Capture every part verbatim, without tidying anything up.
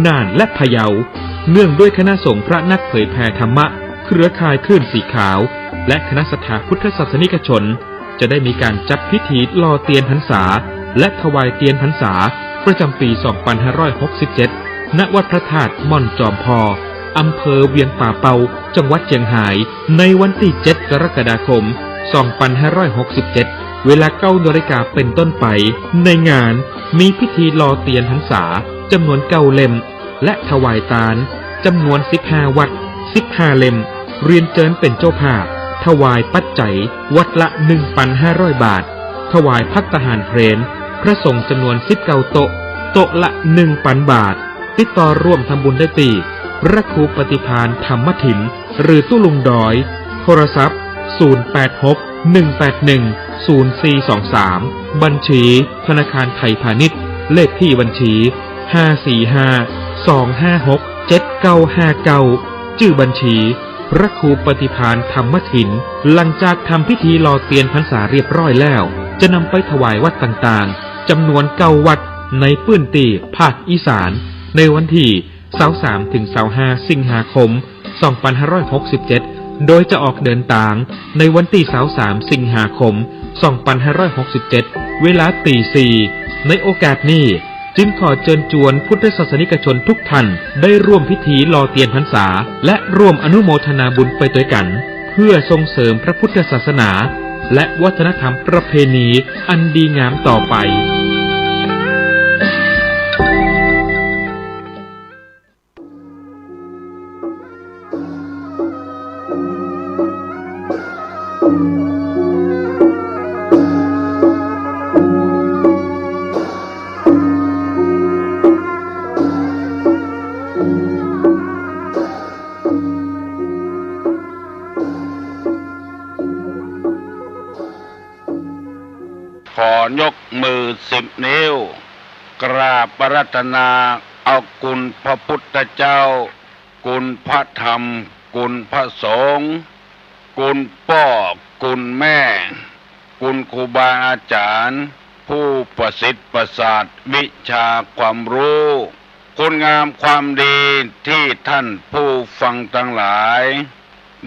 น่าน และพะเยา เนื่องด้วยคณะสงฆ์พระนักเผยแผ่ธรรมะ เครือข่ายคลื่นสีขาว และคณะศรัทธาพุทธศาสนิกชน จะได้มีการจัดพิธีหล่อเตียนพรรษา และถวายเตียนพรรษา ประจำปี สองพันห้าร้อยหกสิบเจ็ด ณ วัดพระธาตุม่อนจอมพอ อำเภอเวียงป่าเปา จังหวัดเจียงฮาย ในวันตี้ เจ็ด กรกฎาคม สองพันห้าร้อยหกสิบเจ็ด เวลา เก้านาฬิกาเป็นต้นไป ในงานมีพิธีหล่อเตียนพรรษาจำนวน เก้า เล่ม และถวายตานจำนวน สิบห้า วัด สิบห้า เล่ม เรียนเจิญเป็นเจ้าภาพ ถวายปัจจัยวัดละ หนึ่งพันห้าร้อย บาท ถวายภัตตาหารเพล พระสงฆ์จำนวน สิบเก้า โต๊ะ โต๊ะละ หนึ่งพัน บาท ติดต่อร่วมทำบุญได้ตี้ พระครูปฏิภาณธรรมถิน หรือตุ๊ลุงดอย โทรศัพท์ ศูนย์ แปด หก หนึ่ง แปด หนึ่ง ศูนย์ สี่ สอง สาม บัญชีธนาคารไทยพาณิชย์ เลขที่บัญชี ห้า สี่ ห้า สอง ห้า หก เจ็ด เก้า ห้า เก้า จื้อบัญชี พระครูปฏิภาณธรรมถิน หลังจากทำพิธีหล่อเตียนพรรษาเรียบร้อยแล้ว จะนำไปถวายวัดต่างๆ จำนวน เก้า วัดในพื้นตี้ภาคอีสาน ในวันตี้ ซาวสาม ถึง ซาวห้า สิงหาคม สองพันห้าร้อยหกสิบเจ็ด โดยจะออกเดินตางในวันตี้ ซาวสาม สิงหาคม สองพันห้าร้อยหกสิบเจ็ด เวลาตี สี่ ในโอกาสนี้ จึงขอเจิญจวนพุทธศาสนิกชนทุกท่านได้ร่วมพิธีหล่อเตียนพรรษา และร่วมอนุโมทนาบุญไปตวยกั๋น เพื่อส่งเสริมพระพุทธศาสนา และวัฒนธรรมประเพณีอันดีงามต่อไป ขอยกมือสิบนิ้ว กราบอาราธนาเอาคุณพระพุทธเจ้า คุณพระธรรม คุณพระสงฆ์ คุณป้อ คุณแม่ คุณครูบาอาจ๋ารย์ ผู้ประสิทธิ์ประสาทวิชาความรู้ คุณงามความดีตี้ท่านผู้ฟังตังหลาย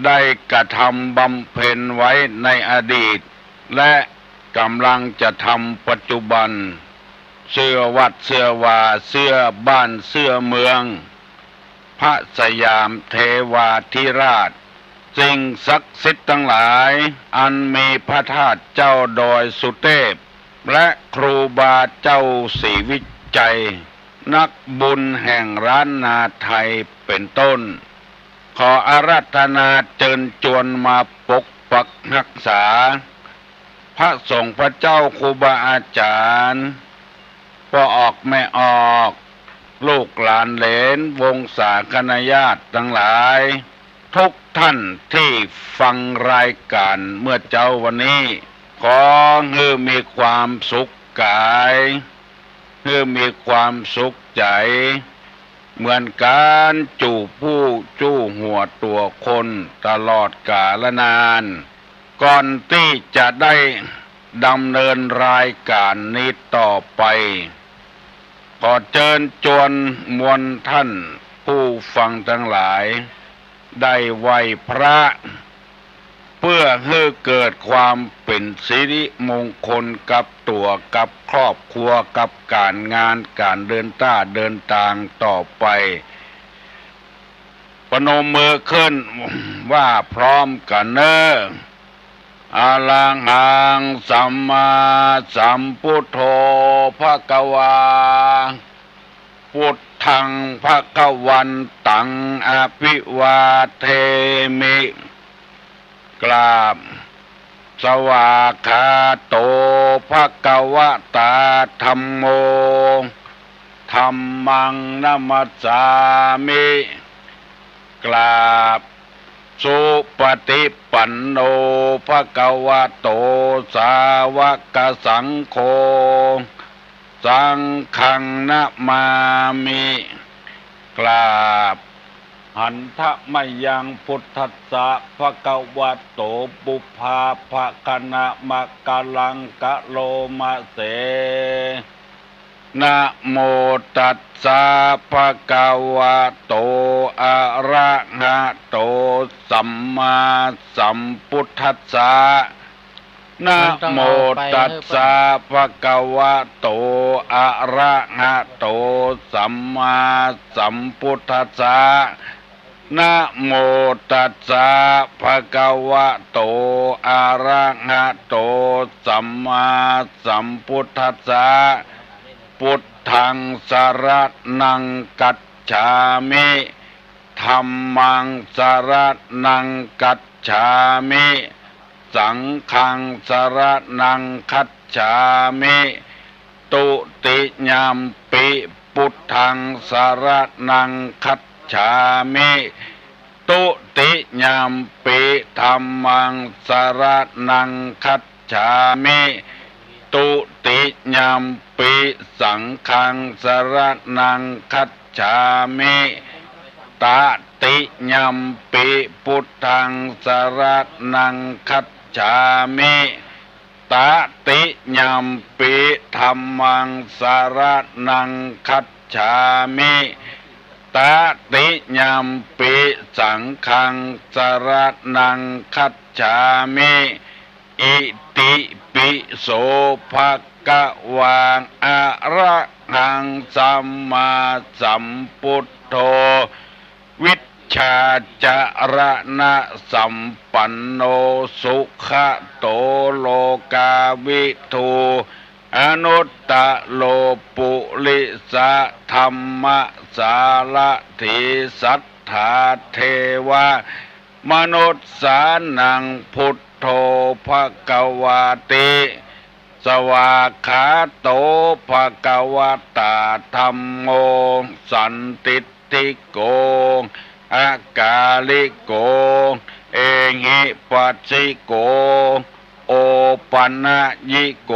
ได้กระทำบำเพ็ญไว้ในอดีต และก๋ำลังจะทำปัจจุบัน เสื้อวัดเสื้อวา เสื้อบ้านเสื้อเมือง พระสยามเทวาธิราช สิ่งศักดิ์สิทธิ์ตังหลาย อันมีพระธาตุเจ้าดอยสุเทพ และครูบาเจ้าศรีวิชัย นักบุญแห่งล้านนาไทยเป็นต้น ขออาราธนาเจิญจวนมาปกปักฮักษา พระสงฆ์พระเจ้าครูบาอาจ๋ารย์ ป้อออกแม่ออก ลูกหลานเหลนวงศาคณาญาติตังหลาย ทุกท่านตี้ฟังรายก๋านเมื่อเจ๊าวันนี้ ขอหื้อมีความสุขก๋าย หื้อมีความสุขใจ๋ เหมือนกั๋นจูผู้จู้หัวตั๋วคนตลอดกาลนาน ก่อนตี้จะได้ดำเนินรายก๋านนี้ต่อไป ขอเจิญจวนมวลท่านผู้ฟังตังหลาย ได้ไหว้พระ เพื่อหื้อเกิดความเป๋นสิริมงคลกับตั๋ว กับครอบครัว กับก๋านงาน ก๋านเดินต้าเดินตางต่อไป ประนมมือขึ้นว่าพร้อมกั๋นเน่อ อะระหังสัมมาสัมพุทโธภะคะวา พุทธังภะคะวันตังอะภิวาเทมิ กราบ สวากขาโตภะคะวะตาธัมโม ธัมมังนะมัสสามิ กราบ สุปฏิปันโนภะคะวะโต สาวกสังโฆ สังฆังนะมามิ กราบ หันทะมะยังพุทธัสสะภะคะวะโต ปุพพาภะคะนะมะกะลังกะโลมะเส นะโมตัสสะ ภะคะวะโต อะระหะโต สัมมาสัมพุทธัสสะ นะโมตัสสะ ภะคะวะโต อะระหะโต สัมมาสัมพุทธัสสะ นะโมตัสสะ ภะคะวะโต อะระหะโต สัมมาสัมพุทธัสสะ พุทธัง สะระณัง คัจฉามิ ธัมมัง สะระณัง คัจฉามิ สังฆัง สะระณัง คัจฉามิ ตุติยัมปิ พุทธัง สะระณัง คัจฉามิ ตุติยัมปิ ธัมมัง สะระณัง คัจฉามิ ตุติยัมปิ สังฆัง สะระณัง คัจฉามิ ตะติยัมปิ พุทธัง สะระณัง คัจฉามิ ตะติยัมปิ ธัมมัง สะระณัง คัจฉามิ ตะติยัมปิ สังฆัง สะระณัง คัจฉามิ อิติปิโส ภะคะวา อะระหัง สัมมาสัมพุทโธ วิชชาจะระณะสัมปันโน สุขะโต โลกาวิทู อนุตตะโร ปุริสะธัมมะสารถี สัตถาเทวะมนุสสานัง พุทโธ ภะคะวาติ สวากขาโต ภะคะวะตา ธัมโม สันทิฏฐิโก อะกาลิโก เอหิปัสสิโก โอปะนะยิโก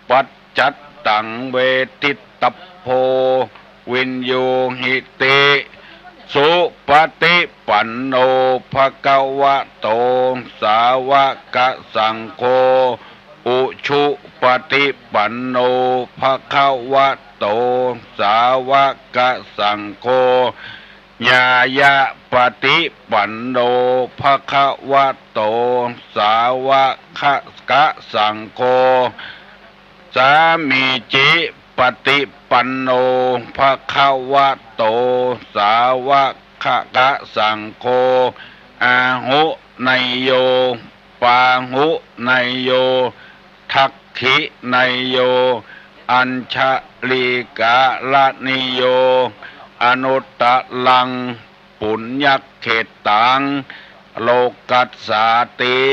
ปัจจัตตัง เวทิตตัพโพ วินยูหิติ สุปะติปันโน ภะคะวะโต สาวะกะสังโฆ อุชุปะติปันโน ภะคะวะโต สาวะกะสังโฆ ญาญะปะติปันโน ภะคะวะโต สาวะกะสังโฆ สามีจิปะติปันโน ภะคะวะโต สาวะกะสังโฆ อาหุเนยโย ปาหุเนยโย ทักขิเนยโย อัญชลีกะรณีโย อนุตตะรัง ปุญญเขตตัง โลกัสสาติ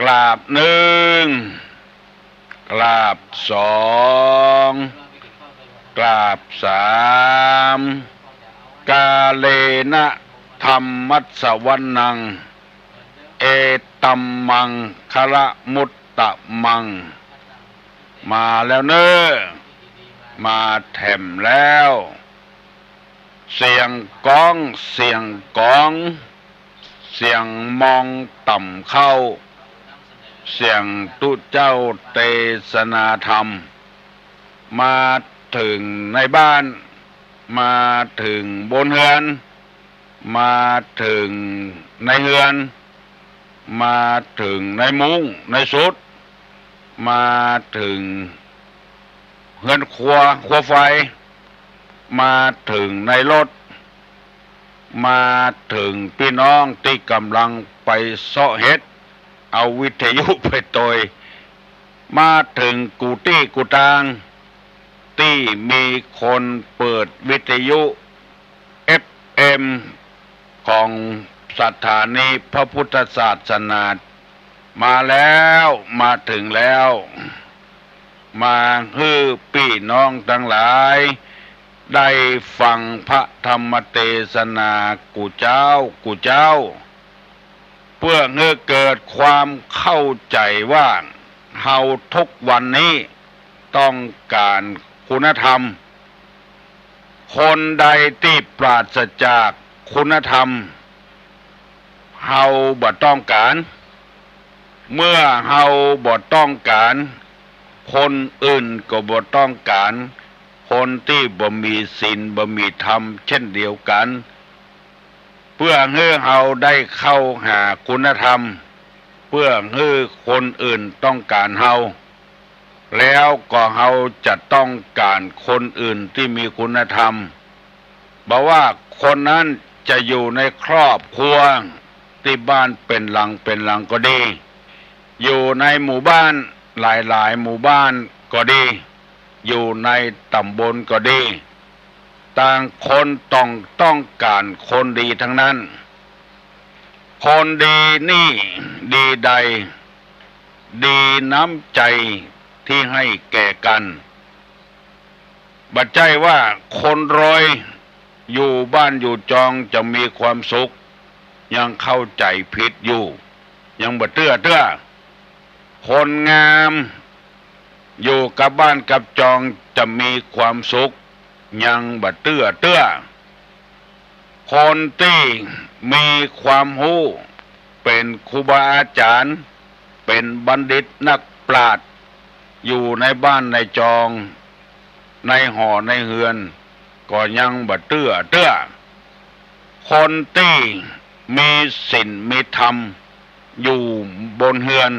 กราบนึ่ง กราบสอง กราบสาม กาเลนะธัมมัสสวนัง เอตัมมังคะละมุตตะมัง มาแล้วเน้อ มาแถมแล้ว เสียงก้อง เสียงก๋อง เสียงมองต่ำเข้า เสียงตุ๊เจ้าเตสนาธรรม มาเถิงในบ้าน มาเถิงบนเฮือน มาเถิงในเฮือน มาเถิงในมุ้งในสุด มาเถิงเฮือนครัว ครัวไฟ มาเถิงในรถ มาเถิงปี้น้องตี้ก่ำลังไปเซาะเฮ็ด เอาวิทยุไปตวย มาเถิงกู้ตี้กู้ตาง ตี้มีคนเปิดวิทยุ เอฟเอ็ม ของสถานีพระพุทธศาสนา มาแล้ว มาเถิงแล้ว มาหื้อปี้น้องตังหลาย ได้ฟังพระธรรมเตสนากู้เจ๊ากู้เจ๊า เปื้อหื้อเกิดความเข้าใจ๋ว่า เฮาทุกวันนี้ต้องก๋านคุณธรรม คนใดตี้ปราศจากคุณธรรม เฮาบ่ต้องก๋าน เมื่อเฮาบ่ต้องก๋าน คนอื่นก็บ่ต้องก๋าน คนตี้บ่มีศีลบ่มีธรรมเจ้นเดียวกั๋น เปื้อหื้อเฮาได้เข้าหาคุณธรรม เปื้อหื้อคนอื่นต้องก๋านเฮา แล้วก็เฮาจะต้องก๋านคนอื่นตี้มีคุณธรรม บ่ว่าคนนั้นจะอยู่ในครอบครัวตี้บ้านเป๋นหลังเป๋นหลังก็ดี อยู่ในหมู่บ้านหลายๆ หมู่บ้านก็ดี อยู่ในต๋ำบลก็ดี ต่างคนต้อง ต้องก๋านคนดีทั้งนั้น คนดีนี่ดีใด ดีน้ำใจ๋ตี้หื้อแก่กั๋น บ่ใจ้ว่าคนรวยอยู่บ้านอยู่จองจะมีความสุข ยังเข้าใจ๋ผิดอยู่ ยังบ่เตื้อเตื้อ คนงามอยู่กับบ้านกับจองจะมีความสุข ยังบ่เตื้อเตื้อ คนตี้มีความฮู้ เป๋นครูบาอาจ๋ารย์ เป๋นบัณฑิตนักปราชญ์ อยู่ในบ้านในจอง ในหอในเฮือน ก็ยังบ่เตื้อเตื้อ คนตี้มีศีลมีธรรม อยู่บนเฮือน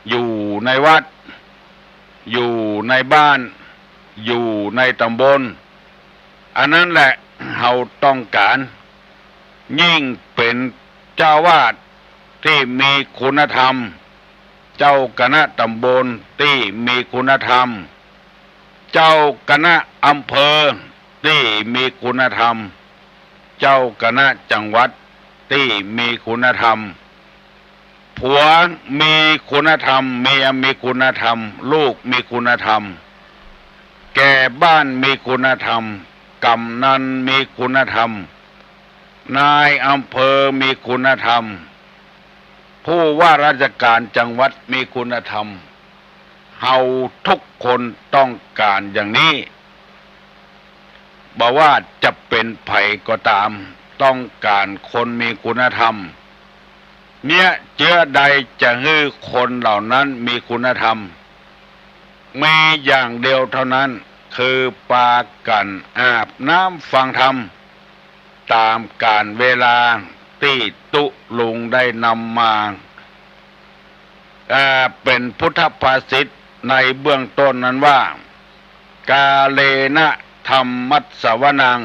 อยู่ในวัด อยู่ในบ้าน อยู่ในต๋ำบล อันนั้นแหละเฮาต้องก๋าน ยิ่งเป๋นเจ้าอาวาสตี้มีคุณธรรม เจ้าคณะต๋ำบลตี้มีคุณธรรม เจ้าคณะอำเภอตี้มีคุณธรรม เจ้าคณะจังหวัดตี้มีคุณธรรม ผัวมีคุณธรรม เมียมีคุณธรรม ลูกมีคุณธรรม แก่บ้านมีคุณธรรม กำนัลมีคุณธรรม นายอำเภอมีคุณธรรม ผู้ว่าราชการจังหวัดมีคุณธรรม เฮาทุกคนต้องก๋านอย่างนี้ บ่ว่าจะเป๋นใผก็ต๋าม ต้องก๋านคนมีคุณธรรม เยียะเจื้อใดจะหื้อคนเหล่านั้นมีคุณธรรม มีอย่างเดียวเท่านั้น คือปากั๋นอาบน้ำฟังธรรม ต๋ามก๋าลเวลาตี้ตุ๊ลุงได้นำมา อ่า เป๋นพุทธภาษิตในเบื้องต้นนั้นว่า กาเลนะธัมมัสสวนัง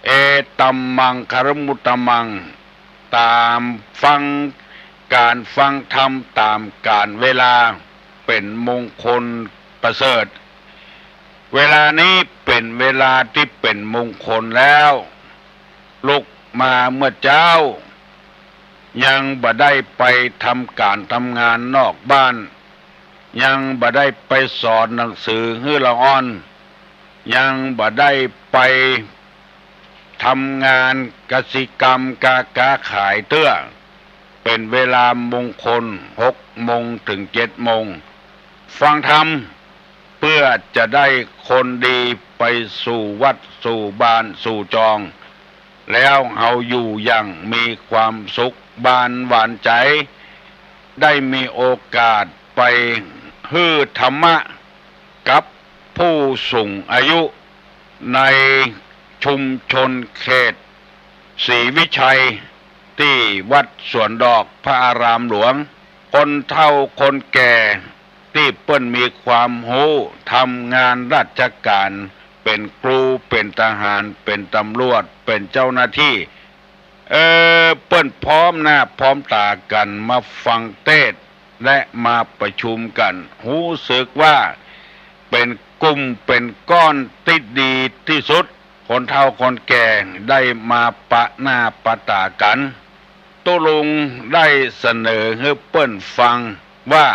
เอตัมมังคลมุตตมัง ต๋ามฟัง ก๋านฟังธรรมต๋ามก๋าลเวลา เป๋นมงคลประเสริฐ เวลานี้เป๋นเวลาตี้เป๋นมงคลแล้ว ลุกมาเมื่อเจ๊า ยังบ่ได้ไปทำก๋าลทำงานนอกบ้าน ยังบ่ได้ไปสอนหนังสือหื้อละอ่อน ยังบ่ได้ไปทำงานกสิกรรม กา กาขายเตื้อ เป๋นเวลามงคล หกโมงเถิงเจ็ดโมง ฟังธรรม เปื้อจะได้คนดีไปสู่วัดสู่บ้านสู่จอง แล้วเฮาอยู่อย่างมีความสุขบานหวานใจ๋ ได้มีโอกาสไปหื้อธรรมะกับผู้สูงอายุในชุมชนเขตศรีวิชัย ตี้วัดสวนดอกพระอารามหลวง คนเฒ่าคนแก่ ตี้เปิ้นมีความฮู้ ทำงานราชก๋าล เป๋นครู เป๋นทหาร เป๋นตำรวจ เป๋นเจ้าหน้าตี้ เออ เปิ้นพร้อมหน้าพร้อมต๋ากั๋นมาฟังเตสน์และมาประชุมกั๋น ฮู้สึกว่าเป๋นกลุ่มเป๋นก้อนตี้ดีตี้สุด คนเฒ่าคนแก่ได้มาปะหน้าปะต๋ากั๋น ตุ๊ลุงได้เสนอหื้อเปิ้นฟังว่า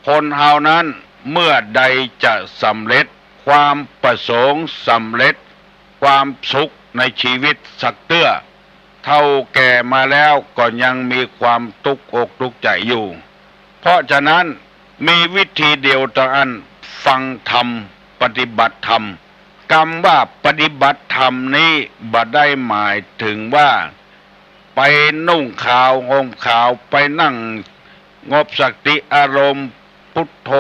คนเฮานั้นเมื่อใดจะสำเร็จความประสงค์ สำเร็จความสุขในชีวิตสักเตื้อ เฒ่าแก่มาแล้วก็ยังมีความตุ๊กอกตุ๊กใจ๋อยู่ เพราะฉะนั้นมีวิธีเดียวเต้าอั้น ฟังธรรม ปฏิบัติธรรม กำว่าปฏิบัติธรรมนี้บ่ได้หมายเถิงว่า ไปนุ่งขาวห่มขาว ไปนั่งสงบสติอารมณ์ พุทโธ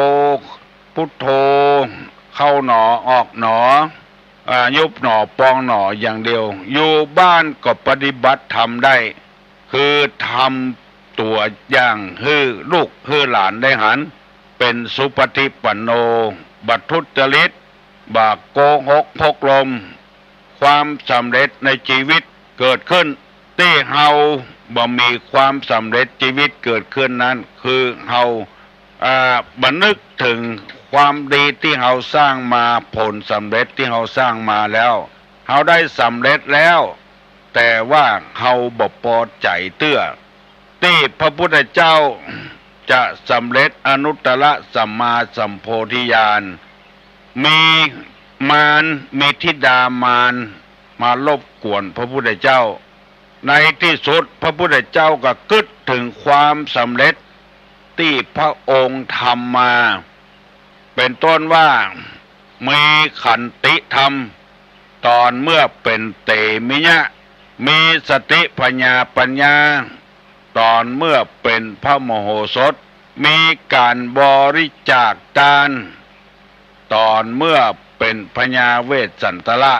พุทโธ เข้าหนอ ออกหนอ อ่า ยุบหนอ ปองหนอ อย่างเดียว อยู่บ้านก็ปฏิบัติธรรมได้ คือทำตั๋วอย่างหื้อลูกหื้อหลานได้หัน เป๋นสุปฏิปันโน บ่ทุจริต บ่โกหกพกลม ความสำเร็จในชีวิตเกิดขึ้น ตี้เฮาบ่มีความสำเร็จชีวิตเกิดขึ้นนั้น คือเฮา อ่า บ่นึกเถิงความดีตี้เฮาสร้างมา ผลสำเร็จตี้เฮาสร้างมาแล้ว เฮาได้สำเร็จแล้ว แต่ว่าเฮาบ่ปอใจ๋เตื้อ ตี้พระพุทธเจ้าจะสำเร็จอนุตตรสัมมาสัมโพธิญาณ มีมาร มีธิดามารมารบกวนพระพุทธเจ้า ในตี้สุดพระพุทธเจ้าก็กึ๊ดเถิงความสำเร็จตี้พระองค์ทำมา เป๋นต้นว่า มีขันติธรรม ต๋อนเมื่อเป๋นเตมิยะ มีสติผญาปัญญา ต๋อนเมื่อเป๋นพระมโหสถ มีก๋านบริจาคตาน ต๋อนเมื่อเป๋นพญาเวสสันตระ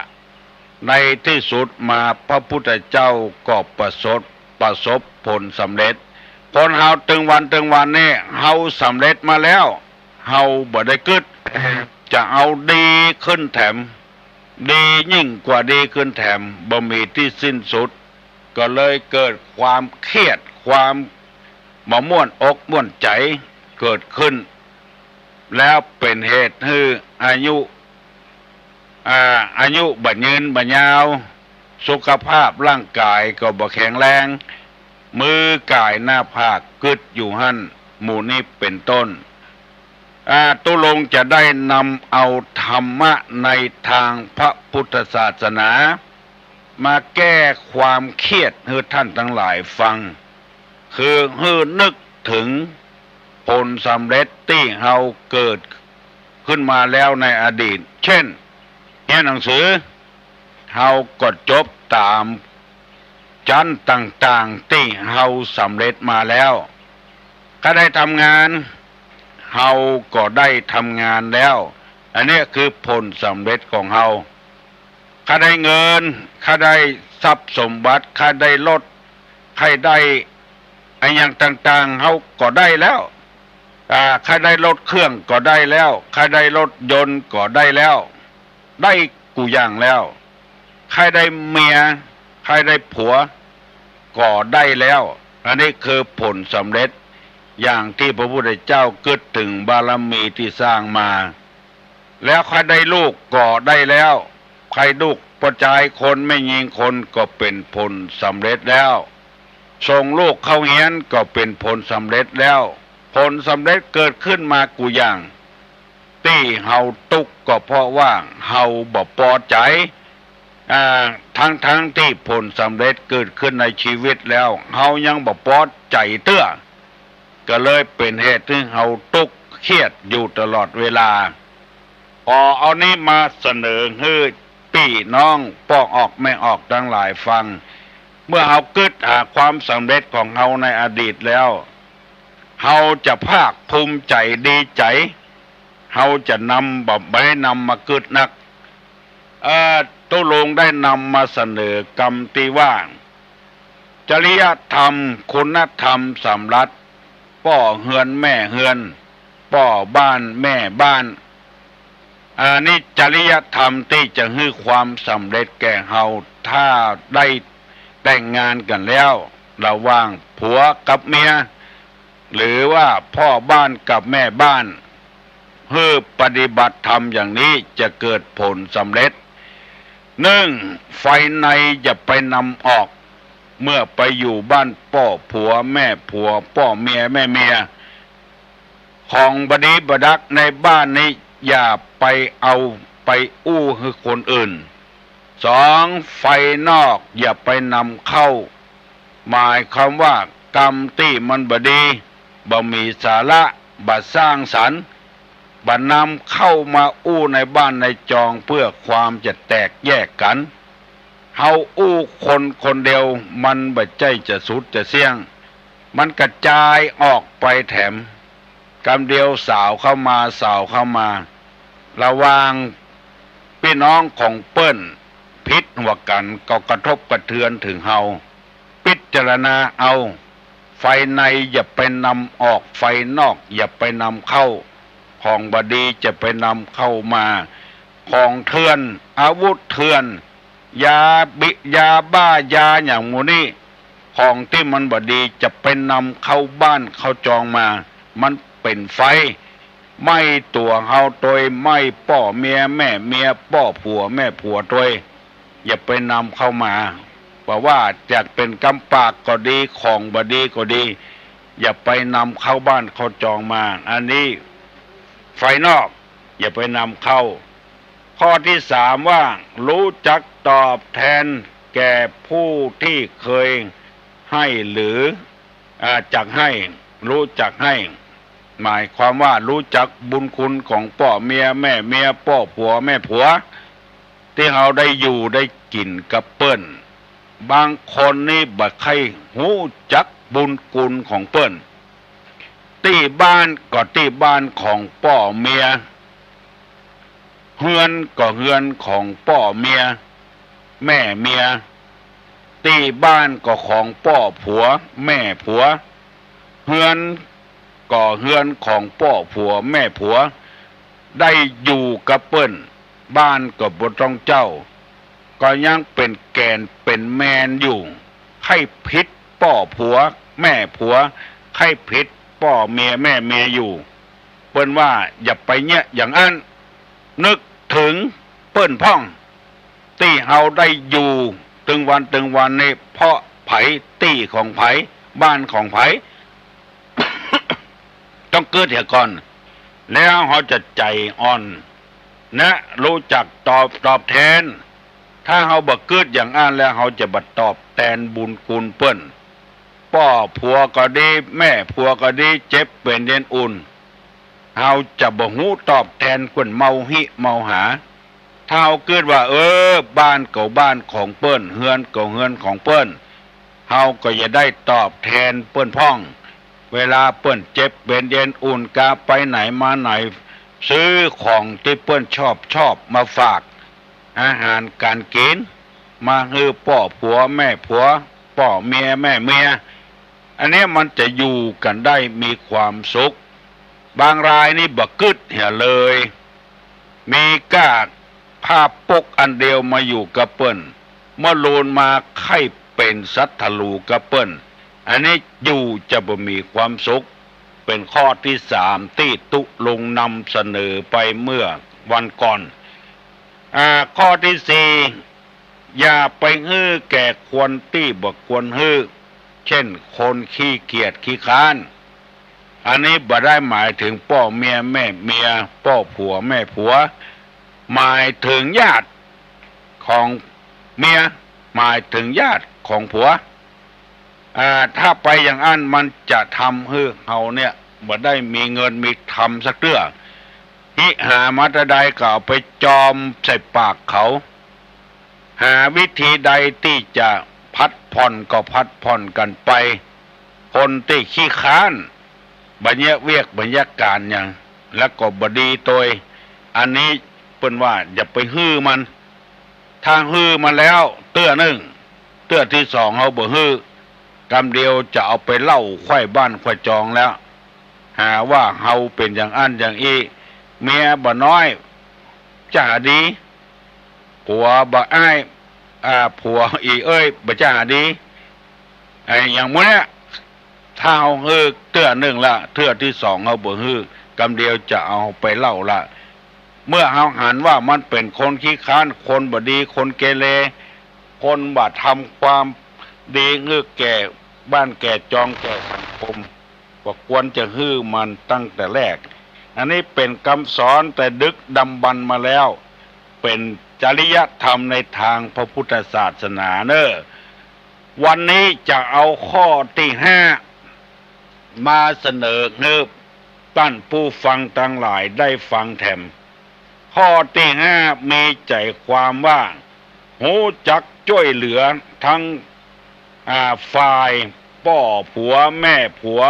ในตี้สุดมาพระพุทธเจ้าก็ประสบ ประสบผลสำเร็จ คนเฮาตึงวันตึงวันนี้ เฮาสำเร็จมาแล้ว เฮาบ่ได้กึ๊ด จะเอาดีขึ้นแถม ดียิ่งกว่าดีขึ้นแถม บ่มีตี้สิ้นสุด ก็เลยเกิดความเครียด ความบ่ม่วนอกม่วนใจ๋เกิดขึ้น แล้วเป๋นเหตุหื้ออายุ อ่า อายุบ่ยืนบ่ยาว สุขภาพร่างก๋ายก็บ่แข็งแรง มือก๋ายหน้าผากกึ๊ดอยู่หั้น หมู่นี้เป๋นต้น อ่า ตุ๊ลุงจะได้นำเอาธรรมะในตางพระพุทธศาสนา มาแก้ความเครียดหื้อท่านตังหลายฟัง คือหื้อนึกเถิงผลสำเร็จตี้เฮาเกิดขึ้นมาแล้วในอดีต เช่น เฮียนหนังสือ เฮาก็จบต๋าม จั้นต่างๆ ตี้เฮาสำเร็จมาแล้ว ใค่ได้ทำงาน เฮาก็ได้ทำงานแล้ว อันนี้คือผลสำเร็จของเฮา ใค่ได้เงิน ใค่ได้ทรัพย์สมบัติ ใค่ได้รถ ใค่ได้อะหยังต่างๆ เฮาก็ได้แล้ว อ่า ใค่ได้รถเครื่องก็ได้แล้ว ใค่ได้รถยนต์ก็ได้แล้ว ได้กู้อย่างแล้ว ใค่ได้เมีย ใค่ได้ผัว ก็ได้แล้ว อันนี้คือผลสำเร็จ อย่างตี้พระพุทธเจ้ากึ๊ดเถิงบารมีตี้สร้างมา แล้วใค่ได้ลูกก็ได้แล้ว ใค่ลูกป้อจายคนแม่ญิงคนก็เป๋นผลสำเร็จแล้ว ส่งลูกเข้าเฮียนก็เป๋นผลสำเร็จแล้ว ผลสำเร็จเกิดขึ้นมากู้อย่าง ตี้เฮาตุ๊กข์ก็เพราะว่าเฮาบ่ปอใจ๋ อ่า ทั้งๆ ตี้ผลสำเร็จเกิดขึ้นในชีวิตแล้ว เฮายังบ่ปอใจ๋เตื้อ ก็เลยเป๋นเหตุหื้อเฮาตุ๊กข์เครียดอยู่ตลอดเวลา ขอเอานี้มาเสนอหื้อปี้น้องป้อออกแม่ออกตังหลายฟัง เมื่อเฮากึ๊ดหาความสำเร็จของเฮาในอดีตแล้ว เฮาจะภาคภูมิใจ๋ดีใจ๋ เฮาจะนำ บ่ บ่ได้นำมากึ๊ดนัก เอ่อ ตุ๊ลุงได้นำมาเสนอกำตี้ว่า จริยธรรม คุณธรรมสามรัฐ ป้อเฮือนแม่เฮือน ป้อบ้านแม่บ้าน อันนี้จริยธรรมตี้จะหื้อความสำเร็จแก่เฮา ถ้าได้แต่งงานกั๋นแล้ว ระหว่างผัวกับเมีย หรือว่าพ่อบ้านกับแม่บ้าน หื้อปฏิบัติธรรมอย่างนี้จะเกิดผลสำเร็จ นึ่ง ไฟในอย่าไปนำออก เมื่อไปอยู่บ้านป้อผัวแม่ผัว ป้อเมียแม่เมีย ของบ่ดีบ่ดักในบ้านนี้อย่าไปเอาไปอู้หื้อคนอื่น สอง ไฟนอกอย่าไปนำเข้า หมายความว่ากำตี้มันบ่ดี บ่มีสาระ บ่สร้างสรรค์ บ่นำเข้ามาอู้ในบ้านในจองเพื่อความจะแตกแยกกั๋น เฮาอู้คนคนเดียวมันบ่ใจ้จะสุดจะเสี้ยง มันกระจายออกไปแถม กำเดียวสาวเข้ามา สาวเข้ามา ระหว่างปี้น้องของเปิ้นผิดหัวกั๋นก็กระทบกระเทือนเถิงเฮา พิจารณาเอา ภายในอย่าไปนำออก ภายนอกอย่าไปนำเข้า ของบ่ดีจะไปนำเข้ามา ของเถื่อน อาวุธเถื่อน ยาบิ ยาบ้า ยาหยังหมู่นี้ ของตี้มันบ่ดีจะไปนำเข้าบ้านเข้าจองมา มันเป๋นไฟ ไหม้ตั๋วเฮาตวย ไหม้ป้อเมียแม่เมีย ป้อผัวแม่ผัวตวย อย่าไปนำเข้ามา บ่ว่าจะเป๋นกำปากก็ดี ของบ่ดีก็ดี อย่าไปนำเข้าบ้านเข้าจองมา อันนี้ภายนอก อย่าไปนำเข้า ข้อตี้สามว่า รู้จักตอบแทนแก่ผู้ตี้เคยให้หรือ อ่า จักให้ รู้จักให้ หมายความว่ารู้จักบุญคุณของป้อเมียแม่เมีย ป้อผัวแม่ผัว ตี้เฮาได้อยู่ได้กิ๋นกับเปิ้น บางคนนี่บ่ใค่ฮู้จักบุญคุณของเปิ้น ตี้บ้านก็ตี้บ้านของป้อเมีย เฮือนก็เฮือนของป้อเมีย แม่เมีย ตี้บ้านก็ของป้อผัวแม่ผัว เฮือนก็เฮือนของป้อผัวแม่ผัว ได้อยู่กับเปิ้น บ้านก็บ่ต้องเจ้า ก็ยังเป๋นแก่นเป๋นแมนอยู่ ใค่ผิดป้อผัวแม่ผัว ใค่ผิดป้อเมียแม่เมียอยู่ เปิ้นว่าอย่าไปเยียะอย่างอั้น นึกเถิงเปิ้นพ่อง ตี้เฮาได้อยู่เถิงวันเถิงวันนี้ เพราะใผ ตี้ของใผ บ้านของใผ ต้องกึ๊ดเหียก่อน แล้วเฮาจะใจ๋อ่อน นะ รู้จักตอบ ตอบแทน ถ้าเฮาบ่กึ๊ดอย่างอั้นแล้ว เฮาจะบ่ตอบแตนบุญคุณเปิ้น ป้อผัวก็ดี แม่ผัวก็ดี เจ็บเป๋นเย็นอุ่น เฮาจะบ่ฮู้ตอบแตนเปิ้น เมาฮิเมาหา ถ้าเฮากึ๊ดว่า เออ บ้านก็บ้านของเปิ้น เฮือนก็เฮือนของเปิ้น เฮาก็จะได้ตอบแทนเปิ้นพ่อง เวลาเปิ้นเจ็บเป๋นเย็นอุ่น กาไปไหนมาไหน ซื้อของตี้เปิ้นชอบชอบมาฝาก อาหารก๋านกิ๋น มาหื้อป้อผัวแม่ผัว ป้อเมียแม่เมีย อันเนี้ยมันจะอยู่กั๋นได้มีความสุข บางรายนี่บ่กึ๊ดเหียเลย มีก้าผ้าปกอันเดียวมาอยู่กับเปิ้น เมื่อลูนมาใค่เป๋นศัตรูกับเปิ้น อันนี้อยู่จะบ่มีความสุข เป๋นข้อตี้สามตี้ตุ๊ลุงนำเสนอไปเมื่อวันก่อน อ่า ข้อตี้สี่ อย่าไปหื้อแก่คนตี้บ่ควรหื้อ เช่น คนขี้เกียจขี้คร้าน อันนี้บ่ได้หมายเถิงป้อเมียแม่เมีย ป้อผัวแม่ผัว หมายเถิงญาติของเมีย หมายเถิงญาติของผัว อ่า ถ้าไปอย่างอั้นมันจะทำหื้อเฮาเนี่ยบ่ได้มีเงินมีทำสักเตื้อ หิหามาตะใดก็เอาไปจอมใส่ปากเขา หาวิธีใดตี้จะผัดผ่อนก็ผัดผ่อนกั๋นไป คนตี้ขี้คร้าน บ่เยียะเวียกบ่เยียะก๋านหยัง แล้วก็บ่ดีตวย อันนี้เปิ้นว่าอย่าไปหื้อมัน ถ้าหื้อมันแล้วเตื้อนึ่ง เตื้อตี้สองเฮาบ่หื้อ กำเดียวจะเอาไปเล่าไขว้บ้านไขว้จองแล้ว หาว่าเฮาเป๋นอย่างอั้นอย่างอี้ เมียบ่น้อย จะหาดี ผัวบ่อ้าย อ่า ผัวอี่เอ้ย บ่จะหาดี ไอ้อย่างหมู่เนี้ย ถ้าเฮาหื้อเตื้อนึ่งละ เตื้อตี้สองเฮาบ่หื้อ กำเดียวจะเอาไปเล่าละ เมื่อเฮาหันว่ามันเป๋นคนขี้คร้าน คนบ่ดี คนเกเร คนบ่ทำความดีหื้อแก่บ้านแก่จองแก่สังคม ก็ควรจะหื้อมันตั้งแต่แรก อันนี้เป๋นกำสอนแต่ดึกดำบรรพ์มาแล้ว เป๋นจริยธรรมในตางพระพุทธศาสนาเน่อ วันนี้จะเอาข้อตี้ห้า มาเสนอหื้อต้านผู้ฟังตังหลายได้ฟังแถม ข้อตี้ห้ามีใจ๋ความว่า ฮู้จักจ้วยเหลือตึง อ่า ฝ่ายป้อผัวแม่ผัว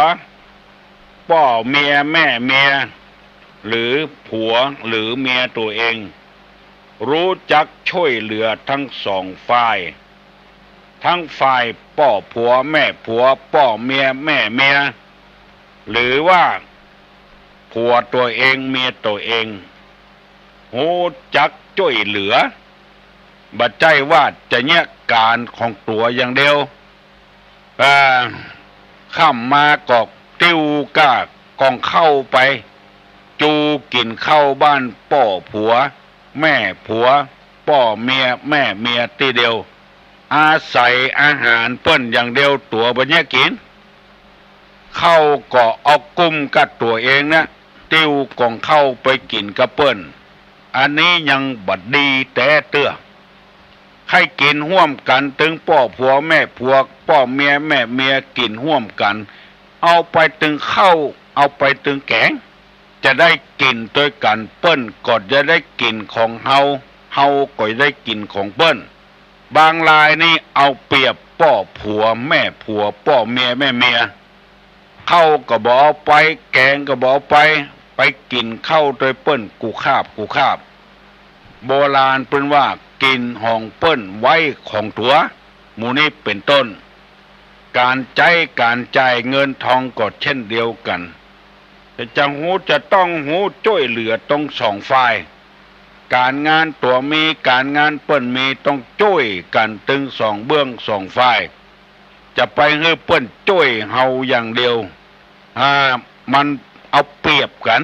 ป้อเมียแม่เมีย หรือผัวหรือเมียตั๋วเอง ฮู้จักจ้วยเหลือตึงสองฝ่าย ตึงฝ่ายป้อผัวแม่ผัว ป้อเมียแม่เมีย หรือว่าผัวตั๋วเองเมียตั๋วเอง ฮู้จักจ้วยเหลือ บ่ใจ้ว่าจะเยียะก๋านของตั๋วอย่างเดียว เอ่อ ค่ำมาก็ติ้วก้ากองข้าวไป จูกิ๋นข้าวบ้านป้อผัวแม่ผัว ป้อเมียแม่เมียตี้เดียว อาศัยอาหารเปิ้นอย่างเดียว ตั๋วบ่เยียะกิ๋น ข้าวก็เอากุ้มกับตั๋วเองนะ ติ้วกองข้าวไปกิ๋นกับเปิ้น อันนี้ยังบ่ดีแต๊เตื้อ ใค่กิ๋นฮ่วมกั๋นตึงป้อผัวแม่ผัว ป้อเมียแม่เมียกิ๋นฮ่วมกั๋น เอาไปตึงข้าว เอาไปตึงแก๋ง จะได้กิ๋นตวยกั๋น เปิ้นก็จะได้กิ๋นของเฮา เฮาก็จะได้กิ๋นของเปิ้น บางรายนี่เอาเปรียบป้อผัวแม่ผัว ป้อเมียแม่เมีย ข้าวก็บ่เอาไป แก๋งก็บ่เอาไป ไปกิ๋นข้าวตวยเปิ้นกู้คาบกู้คาบ โบราณเปิ้นว่า กิ๋นของเปิ้นไว้ของตั๋ว หมู่นี้เป๋นต้น ก๋านใจ๊ก๋านจ่ายเงินทองก็เช่นเดียวกั๋น จะ จะฮู้ จะต้องฮู้จ้วยเหลือตึงสองฝ่าย ก๋านงานตั๋วมี ก๋านงานเปิ้นมี ต้องจ้วยกั๋นตึงสองเบื้องสองฝ่าย จะไปหื้อเปิ้นจ้วยเฮาอย่างเดียว อ่า มันเอาเปรียบกั๋น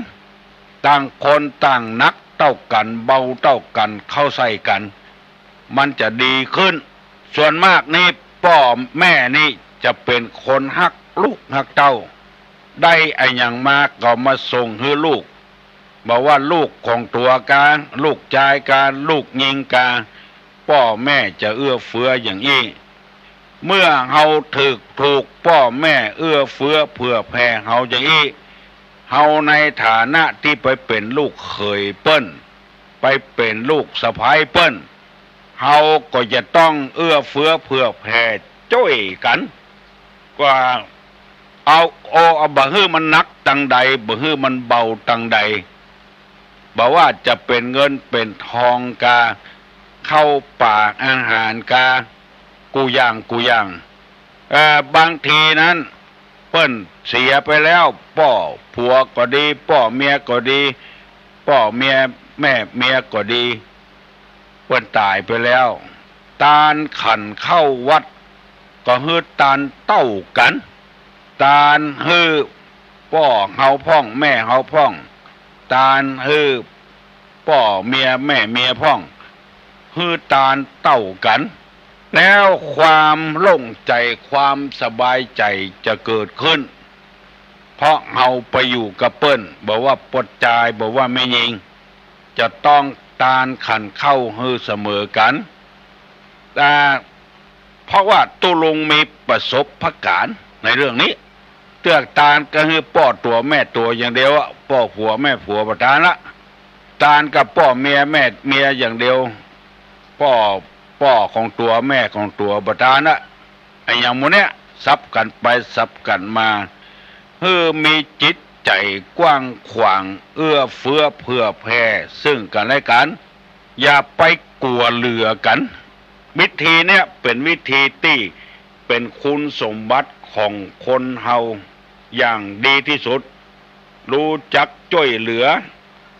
ต่างคนต่างหนักเต้ากั๋น เบาเต้ากั๋น เข้าใส่กั๋น มันจะดีขึ้น ส่วนมากนี่ป้อแม่นี่จะเป๋นคนฮักลูกฮักเต้า ได้อะหยังมาก็มาส่งหื้อลูก บ่ว่าลูกของตั๋วกา ลูกจายกา ลูกญิงกา ป้อแม่จะเอื้อเฟื้ออย่างอี้ เมื่อเฮาถูก ถูกป้อแม่เอื้อเฟื้อเผื่อแผ่เฮาอย่างอี้ เฮาในฐานะตี้ไปเป๋นลูกเขยเปิ้น ไปเป๋นลูกสะใภ้เปิ้น เฮาก็จะต้องเอื้อเฟื้อเผื่อแผ่จ้วยกั๋น กว่า เอา โอ เอาบ่หื้อมันหนักตังใด บ่หื้อมันเบาตังใด บ่ว่าจะเป๋นเงินเป๋นทองกา ข้าวป๋าอาหารกา กู้อย่างกู้อย่าง เอ่อ บางทีนั้น เปิ้นเสียไปแล้ว ป้อผัวก็ดี ป้อเมียก็ดี ป้อเมียแม่เมียก็ดี เปิ้นต๋ายไปแล้ว ตานขันเข้าวัด ก็หื้อตานเต้ากั๋น ตานหื้อป้อเฮาพ่องแม่เฮาพ่อง ตานหื้อป้อเมียแม่เมียพ่อง หื้อตานเต้ากั๋น แล้วความโล่งใจ๋ความสบายใจ๋จะเกิดขึ้น เพราะเฮาไปอยู่กับเปิ้น บ่ว่าป้อจาย บ่ว่าแม่ญิง จะต้องตานขันเข้าหื้อเสมอกั๋น แต่เพราะว่าตุ๊ลุงมีประสบการณ์ในเรื่องนี้ เตื้อตานก็หื้อป้อตั๋วแม่ตั๋วอย่างเดียวอะ ป้อผัวแม่ผัวบ่ตานละ ตานกับป้อเมียแม่เมียอย่างเดียว ป้อ ป้อของตั๋วแม่ของตั๋วบ่ตานละ อะหยังหมู่เนี้ย สับกั๋นไปสับกั๋นมา หื้อมีจิตใจ๋กว้างขวาง เอื้อเฟื้อเผื่อแผ่ซึ่งกั๋นและกั๋น อย่าไปกั๋วเหลือกั๋น วิธีเนี้ยเป๋นวิธีตี้เป๋นคุณสมบัติของคนเฮาอย่างดีตี้สุด ฮู้จักจ้วยเหลือ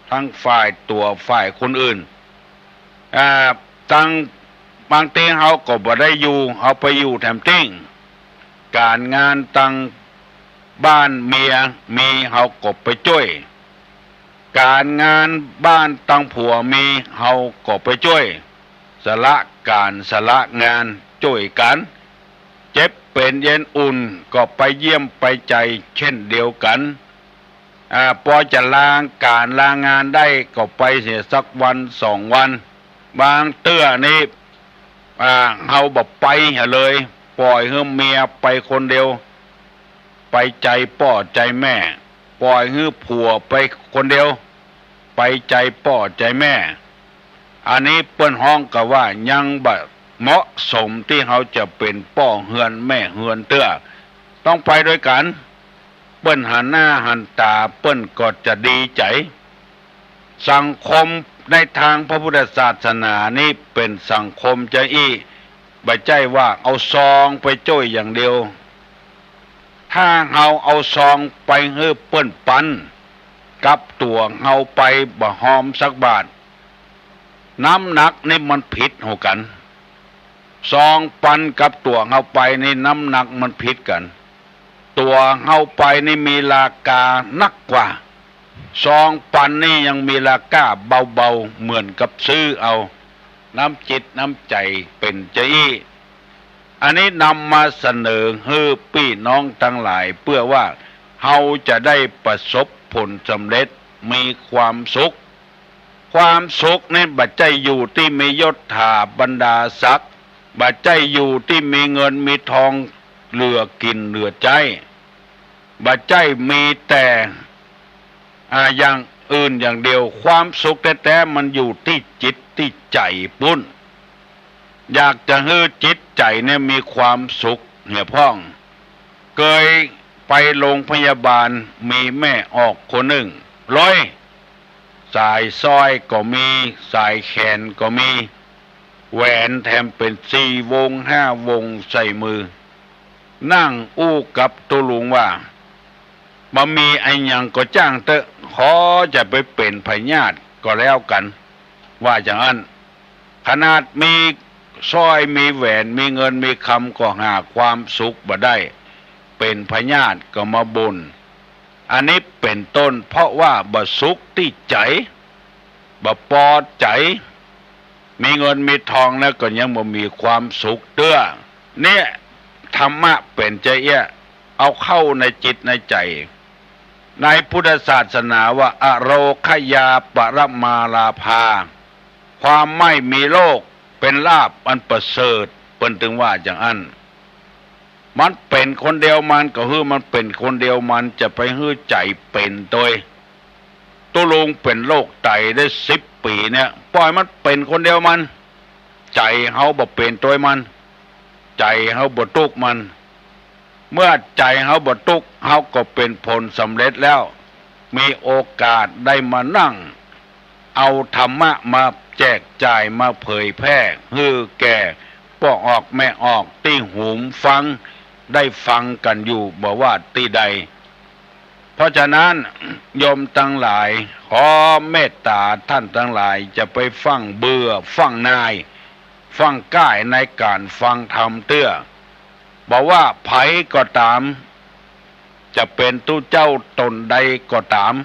ตึงฝ่ายตั๋วฝ่ายคนอื่น อ่า ตึงบางทีเฮาก็บ่ได้อยู่ เฮาไปอยู่แถมตี้ ก๋านงานตึงบ้านเมียมี เฮาก็ไปจ้วย ก๋านงานบ้านตึงผัวมี เฮาก็ไปจ้วย สละก๋านสละงานจ้วยกั๋น เจ็บเป๋นเย็นอุ่นก็ไปเยี่ยมไปใจ๋เช่นเดียวกั๋น อ่า ปอจะลาก๋านลางานได้ก็ไปเสียสักวันสองวัน บางเตื้อนี่ อ่า เฮาบ่ไปเหียเลย ป่อยหื้อเมียไปคนเดียว ไปใจ๋ป้อใจ๋แม่ ป่อยหื้อผัวไปคนเดียว ไปใจ๋ป้อใจ๋แม่ อันนี้เปิ้นฮ้องกั๋นว่ายังบ่เหมาะสมตี้เฮาจะเป๋นป้อเฮือนแม่เฮือนเตื้อ ต้องไปตวยกั๋น เปิ้นหันหน้าหันต๋า เปิ้นก็จะดีใจ๋ สังคมในตางพระพุทธศาสนานี้เป๋นสังคมจาอี้ บ่ใจ้ว่าเอาซองไปจ้วยอย่างเดียว ถ้าเฮาเอาซองไปหื้อเปิ้นปัน กับตั๋วเฮาไปบ่ฮอมสักบาท น้ำหนักนี่มันผิดหัวกั๋น ซองปันกับตั๋วเฮาไปนี่น้ำหนักมันผิดกั๋น ตั๋วเฮาไปนี่มีราคานักกว่า ซองปันนี่ยังมีราคาเบาๆ เหมือนกับซื้อเอา น้ำจิตน้ำใจ๋เป๋นจาอี้ อันนี้นำมาเสนอหื้อปี้น้องตังหลาย เปื้อว่าเฮาจะได้ประสบผลสำเร็จ มีความสุข ความสุขนี่บ่ใจ้อยู่ตี้มียศถาบรรดาศักดิ์ บ่ใจ้อยู่ตี้มีเงินมีทองเหลือกิ๋นเหลือใจ๊ บ่ใจ้มีแต่ อ่า อย่างอื่นอย่างเดียว ความสุขแต๊ๆ มันอยู่ตี้จิตตี้ใจ๋ปู๊น อยากจะหื้อจิตใจ๋เนี่ยมีความสุขเหียพ่อง เกยไปโรงพยาบาล มีแม่ออกคนนึ่ง ลอย สายสร้อยก็มี สายแขนก็มี แหวนแถมเป๋นสี่วงห้าวงใส่มือ นั่งอู้กับตุ๊ลุงว่า บ่มีอะหยังก็จ้างเต๊อะ ขอจะไปเป๋นพยาธิก็แล้วกั๋น ว่าอย่างอั้น ขนาดมีสร้อยมีแหวนมีเงินมีคำก็หาความสุขบ่ได้ เป๋นพยาธิก็มาบ่น อันนี้เป๋นต้น เพราะว่าบ่สุขตี้ใจ๋ บ่ปอใจ๋ มีเงินมีทองแล้วก็ยังบ่มีความสุขเตื้อ เนี่ย ธรรมะเป๋นจาอี้ เอาเข้าในจิตในใจ๋ ในพุทธศาสนาว่า อโรคยาปรมาลาภา ความไม่มีโรคเป๋นลาภอันประเสริฐ เปิ้นตึงว่าอย่างอั้น มันเป๋นคนเดียวมัน ก็หื้อมันเป๋นคนเดียวมัน จะไปหื้อใจ๋เป๋นตวย ตุ๊ลุงเป๋นโรคไตได้สิบปี๋เนี่ย ป่อยมันเป๋นคนเดียวมัน ใจ๋เฮาบ่เป๋นตวยมัน ใจ๋เฮาบ่ตุ๊กข์มัน เมื่อใจ๋เฮาบ่ตุ๊กข์ เฮาก็เป๋นผลสำเร็จแล้ว มีโอกาสได้มานั่ง เอาธรรมะมาแจกจ่าย มาเผยแพร่หื้อแก่ป้อออกแม่ออกตี้หุมฟัง ได้ฟังกั๋นอยู่บ่ว่าตี้ใด เพราะฉะนั้น โยมตังหลาย ขอเมตต๋าต้านตังหลาย จะไปฟั่งเบื่อฟั่งหน่าย ฟั่งก้ายในก๋านฟังธรรมเตื้อ บ่ว่าใผก็ต๋าม จะเป๋นตุ๊เจ้าต๋นใดก็ต๋าม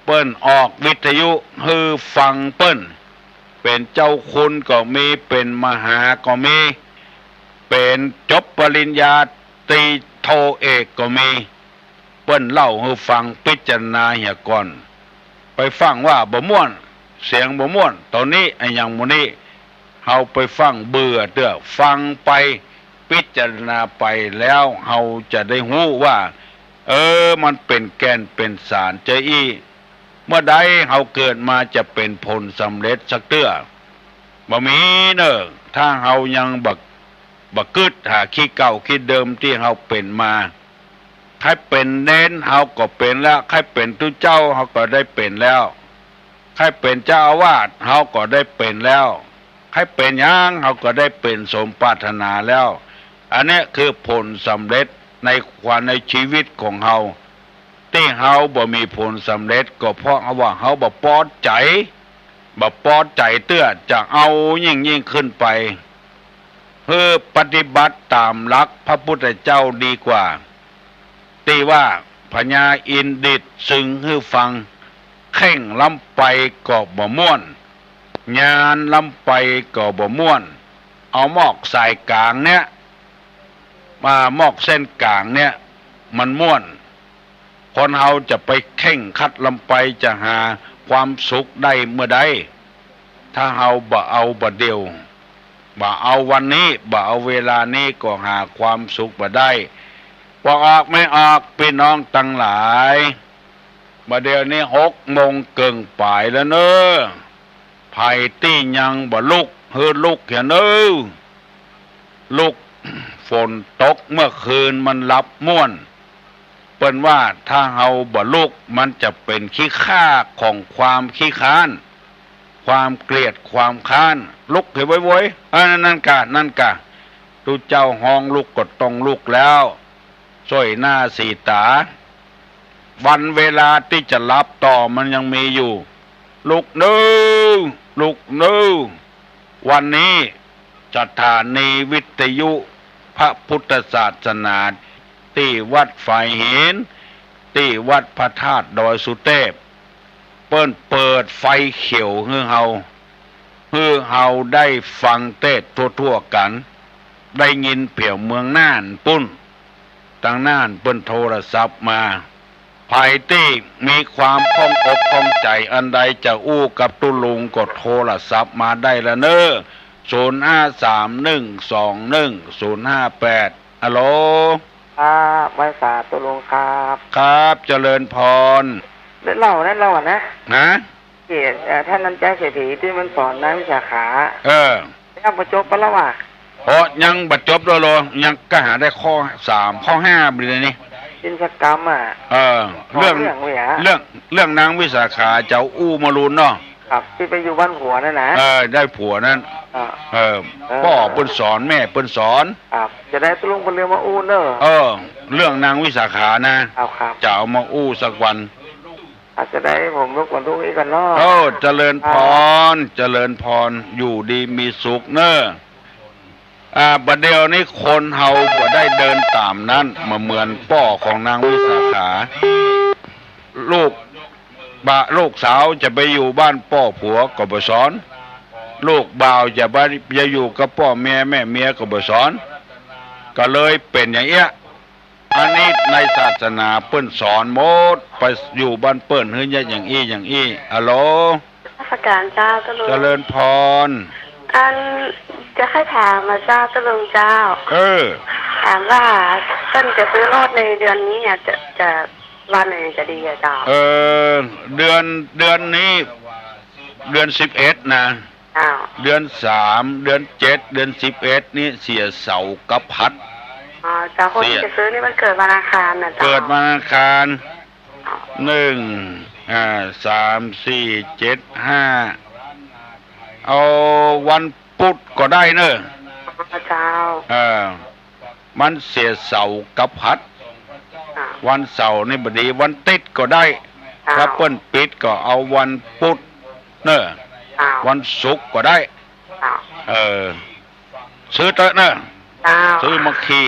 เปิ้นออกวิทยุหื้อฟังเปิ้น เป๋นเจ้าคุณก็มี เป๋นมหาก็มี เป๋นจบปริญญาตรีโทเอกก็มี เปิ้นเล่าหื้อฟัง พิจารณาเหียก่อน ไปฟั่งว่าบ่ม่วน เสียงบ่ม่วน ต๋อนนี้อะหยังหมู่นี้ เฮาไปฟั่งเบื่อเตื้อ ฟังไป พิจารณาไป แล้วเฮาจะได้ฮู้ว่า เออ มันเป๋นแก่นเป๋นสารจาอี้ เมื่อใดเฮาเกิดมาจะเป๋นผลสำเร็จสักเตื้อ บ่มีเน่อ ถ้าเฮายังบ่ บ่กึ๊ดหาขี้เก่าขี้เดิมตี้เฮาเป๋นมา ใค่เป๋นเณรเฮาก็เป๋นแล้ว ใค่เป๋นตุ๊เจ้าเฮาก็ได้เป๋นแล้ว ใค่เป๋นเจ้าอาวาสเฮาก็ได้เป๋นแล้ว ใค่เป๋นหยังเฮาก็ได้เป๋นสมปรารถนาแล้ว อันเนี้ยคือผลสำเร็จในความ ในชีวิตของเฮา ตี้เฮาบ่มีผลสำเร็จก็เพราะว่าเฮาบ่ปอใจ๋ บ่ปอใจ๋เตื้อ จะเอายิ่งๆ ขึ้นไป หื้อปฏิบัติต๋ามหลักพระพุทธเจ้าดีกว่า ตี้ว่าพญาอินทร์ดิษฐ์เซิงหื้อฟัง เข่งล้ำไปก็บ่ม่วน ญานล้ำไปก็บ่ม่วน เอามอกสายก๋างเนี้ย มา มอกเส้นก๋างเนี้ย มันม่วน คนเฮาจะไปเข่งขัดล้ำไป จะหาความสุขได้เมื่อใด ถ้าเฮาบ่เอาบ่าเดี่ยว บ่เอาวันนี้ บ่เอาเวลานี้ก็หาความสุขบ่ได้ ป้อออกแม่ออก ปี้น้องตังหลาย บ่าเดี่ยวนี้หกโมงเกิ่งป๋ายแล้วเน่อ ใผตี้ยังบ่ลุก หื้อลุกเหียเน่อ ลุก ฝนตกเมื่อคืนมันหลับม่วน เปิ้นว่าถ้าเฮาบ่ลุก มันจะเป๋นขี้ข้าของความขี้คร้าน ความเกลียด ความคร้าน ลุกหื้อไวๆ เออ นั่นกะ นั่นกะ ตุ๊เจ้าฮ้องลุกก็ต้องลุกแล้ว ส้อยหน้าสีต๋า วันเวลาตี้จะหลับต่อมันยังมีอยู่ ลุกเน่อ ลุกเน่อ วันนี้สถานีวิทยุพระพุทธศาสนา ตี้วัดฝายหิน ตี้วัดพระธาตุดอยสุเทพ เปิ้นเปิดไฟเขียวหื้อเฮา หื้อเฮาได้ฟังเทศน์ทั่วๆ กั๋น ได้ยินแผวเมืองน่านปู้น ตางน่านเปิ้นโทรศัพท์มา ใผตี้มีความข้องอกข้องใจ๋อันใดจะอู้กับตุ๊ลุงก็โทรศัพท์มาได้ละเน่อ ศูนย์ห้าสามหนึ่งสองหนึ่งศูนย์ห้าแปด ฮัลโหล ครับ ไหว้สาตุ๊ลุงครับ ครับ เจริญพร เล่านะ เล่านะ ฮะ เอ่อ ท่านนั้นแจ๊เศรษฐีตี้มันสอนนางวิสาขา เออ ยังบ่จบปะละวะ โอ้ ยังบ่จบแล้วเหรอ ยังก้าหาได้ข้อสาม ข้อห้าไปเลยนี่ กิจกรรมอะ เออ เรื่อง เรื่องเลยอะ เรื่อง เรื่องนางวิสาขาจะอู้มะลูนเนาะ ครับ ตี้ไปอยู่บ้านผัวนั่นนะ เออ ได้ผัวนั้น อ่า เออ เออ ป้อเปิ้นสอน แม่เปิ้นสอน ครับ จะได้ตุ๊ลุงเปิ้นเรียกมาอู้เน่อ เออ เรื่องนางวิสาขานะ ครับ ครับ จะเอามาอู้สักวัน อาจจะได้ผมรบกวนตุ๊ลุงอี้ก่อนเนาะ เออ เจริญพร ครับ เจริญพร อยู่ดีมีสุขเน่อ อ่า บ่าเดี่ยวนี้คนเฮาบ่ได้เดินต๋ามนั้น บ่เหมือนป้อของนางวิสาขา ลูกบ่า ลูกสาวจะไปอยู่บ้านป้อผัวก็บ่สอน ลูกบ่าวจะไป จะอยู่กับป้อเมียแม่เมียก็บ่สอน ก็เลยเป๋นอย่างเอี้ย อันนี้ในศาสนาเปิ้นสอนหมด ไปอยู่บ้านเปิ้นหื้อเยียะอย่างอี้อย่างอี้ ฮัลโหล นมัสการเจ้าตุ๊ลุง เจริญพร อันจะใค่ถามอะเจ้าตุ๊ลุงเจ้า เออ ถามว่าเปิ้นจะซื้อรถในเดือนนี้อะ จะ จะวันไหนจะดีอะเจ้า เออ เดือน เดือนนี้ เดือนสิบเอ็ดนะ อ้าว เดือนสาม เดือนเจ็ด เดือนสิบเอ็ดนี่เสียเสากับพัด อ๋อ เจ้า คนตี้จะซื้อนี่มันเกิดวันอังคารนะเจ้า เกิดวันอังคาร หนึ่ง อ่า สาม สี่ เจ็ด ห้า เอาวันพุธก็ได้เน่อ อ๋อ เจ้า เออ มันเสียเสากับพัด อ่า วันเสาร์นี่บ่ดี วันติ๊ดก็ได้ อ้าว ถ้าเปิ้นปิดก็เอาวันพุธเน่อ อ้าว วันศุกร์ก็ได้ อ้าว เออ ซื้อเต๊อะเน่อ อ้าว ซื้อมาขี่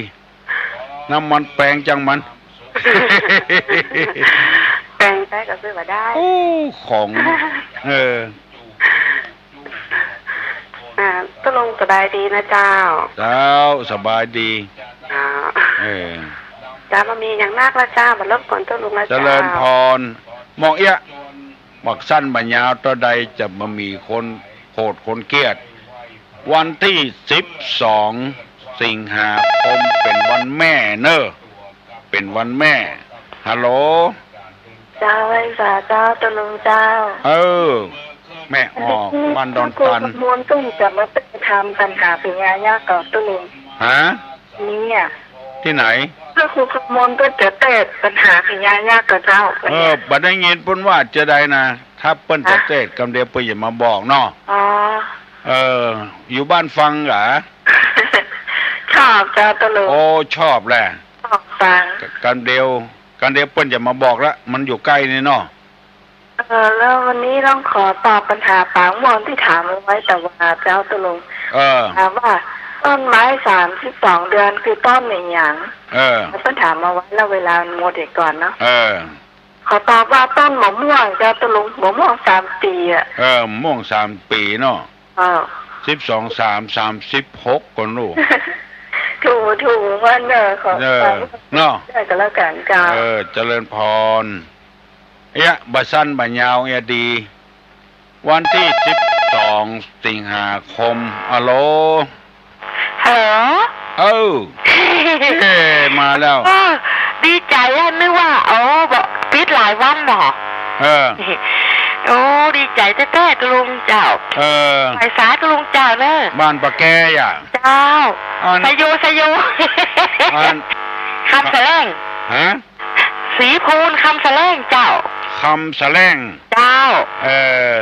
น้ำมันแปงจังมัน แปงใจ๊ก็ซื้อมาได้ โอ้ ของ เออ อ่า ตุ๊ลุงสบายดีนะเจ้า เจ้า สบายดี อ่า เออ เจ้า บ่มีอย่างนักละเจ้า บ่รบกวนตุ๊ลุงละเจ้า เจริญพร มองเอี้ยะ บ่าสั้นบ่ายาวเต้าใดจะบ่มีคนโกรธคนเกลียด วันตี้สิบสองสิงหาคมเป๋นวันแม่เน่อ เป๋นวันแม่ ฮัลโหล เจ้า ไหว้สาเจ้าตุ๊ลุงเจ้า เออ แม่ออก บ้านดอนตัน ครูคำมวลตุ้มจะมาถามปัญหาพญายักษ์กับตุ๊ลุง ฮะ เนี่ย ตี้ไหน ก็ครูคำมวลก็จะเตสน์ปัญหาพญายักษ์กับเจ้า เออ บ่ได้ยินเปิ้นว่าจะใดนะ ถ้าเปิ้นจะเตสน์กำเดียวเปิ้นจะมาบอกเนาะ อ๋อ เออ อยู่บ้านฟังเหรอ ชอบเจ้าตุ๊ลุง โอ้ ชอบแหละ ชอบฟัง กำเดียว กำเดียวเปิ้นจะมาบอกละ มันอยู่ใก้นี่เนาะ เออ แล้ววันนี้ต้องขอตอบปัญหาป๋าม่วนตี้ถามเอาไว้แต่วาเจ้าตุ๊ลุง เออ ถามว่าต้นไม้สามสิบสองเดือนคือต้นอะหยัง เออ เปิ้นถามเอาไว้แล้วเวลามันหมดเหียก่อนเนาะ เออ ขอตอบว่าต้นมะม่วงเจ้าตุ๊ลุง มะม่วงสามปี๋อะ เออ มะม่วงสามปี๋เนาะ เออ สิบสอง สาม สามสิบหก ก่อนลูก ถูก ถูก ว่าเนอะ ขอ เออ ฟัง เนาะ ได้ก็แล้วกันเจ้า เออ เจริญพร เอี้ยะ บ่าสั้นบ่ายาวเอี้ยะดี วันตี้สิบสองสิงหาคม ฮัลโหล ฮัลโหล เออ เอ้ มาแล้ว เออ ดีใจ๋อะ นึกว่า อ๋อ บ่ ปิดหลายวันบ่ เออ โอ้ ดีใจ๋แต๊ๆ ตุ๊ลุงเจ้า เออ ไหว้สาตุ๊ลุงเจ้าเน่อ บ้านปะแกอะ เจ้า อัน สะโย สะโย อัน คำแสลง ฮะ ศรีพูนคำสะแลงเจ้า คำสะแลง เจ้า เออ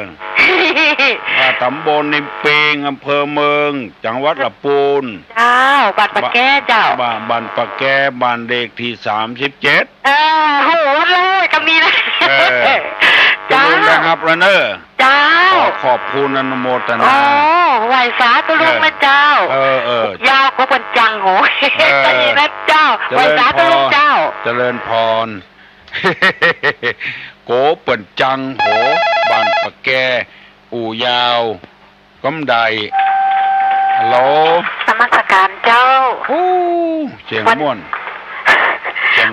อ่า ต๋ำบลนิมปิง อำเภอเมือง จังหวัดละปูน เจ้า บ้านปะแกเจ้า บ้าน บ้านปะแก บ้านเลขตี้สามสิบเจ็ด เออ โห เลย ก็มีนะ เออ เจ้า เจริญนะครับ เนอะ เจ้า ขอขอบคุณอนุโมทนา โอ้ ไหว้สาตุ๊ลุงนะเจ้า เออ เออ ยาวกว่าเปิ้นจัง โห เออ ดีนะเจ้า เจริญพร ไหว้สาตุ๊ลุงเจ้า เจริญพร โกเปิ้นจัง โห บ้านปะแก อู่ยาว กำได ฮัลโหล นมัสการเจ้า โอ้ เสียงม่วน เสียง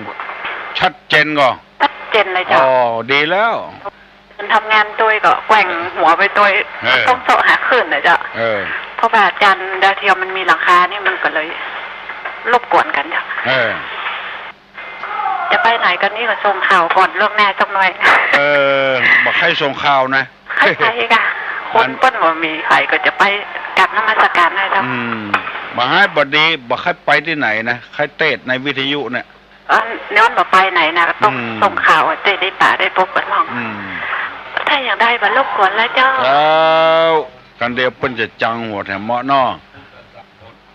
ชัดเจนก่อ ชัดเจนเลยเจ้า อ๋อ ดีแล้ว เดินทำงานตวยก็แกว่งหัวไปตวย เออ ต้องเซาะหาคลื่นนะเจ้า เออ เพราะว่าอาจารย์ดาวเทียมมันมีหลังคานี่มันก็เลยรบกวนกั๋นเจ้า เออ จะไปไหนกั๋นนี่ก็ส่งข่าวก่อนล่วงหน้าสักหน่อย เออ บ่ใค่ส่งข่าวนะ ใค่ไปก่ะ คนเปิ้นบ่มีใผก็จะไปกราบนมัสการนะเจ้า อืม บ่ใค่ บ่ดี บ่ใค่ไปตี้ไหนนะ ใค่เตศน์ในวิทยุเนี่ย อัน ย้อนบ่ไปไหนนะ ก็ต้อง อืม ส่งข่าวจะได้ปะได้ปบกั๋นมั่ง อืม ถ้าอย่างใดบ่รบกวนแล้วเจ้า เจ้า กั๋นเดี๋ยวเปิ้นจะจังหัวแถมเมาะเนาะ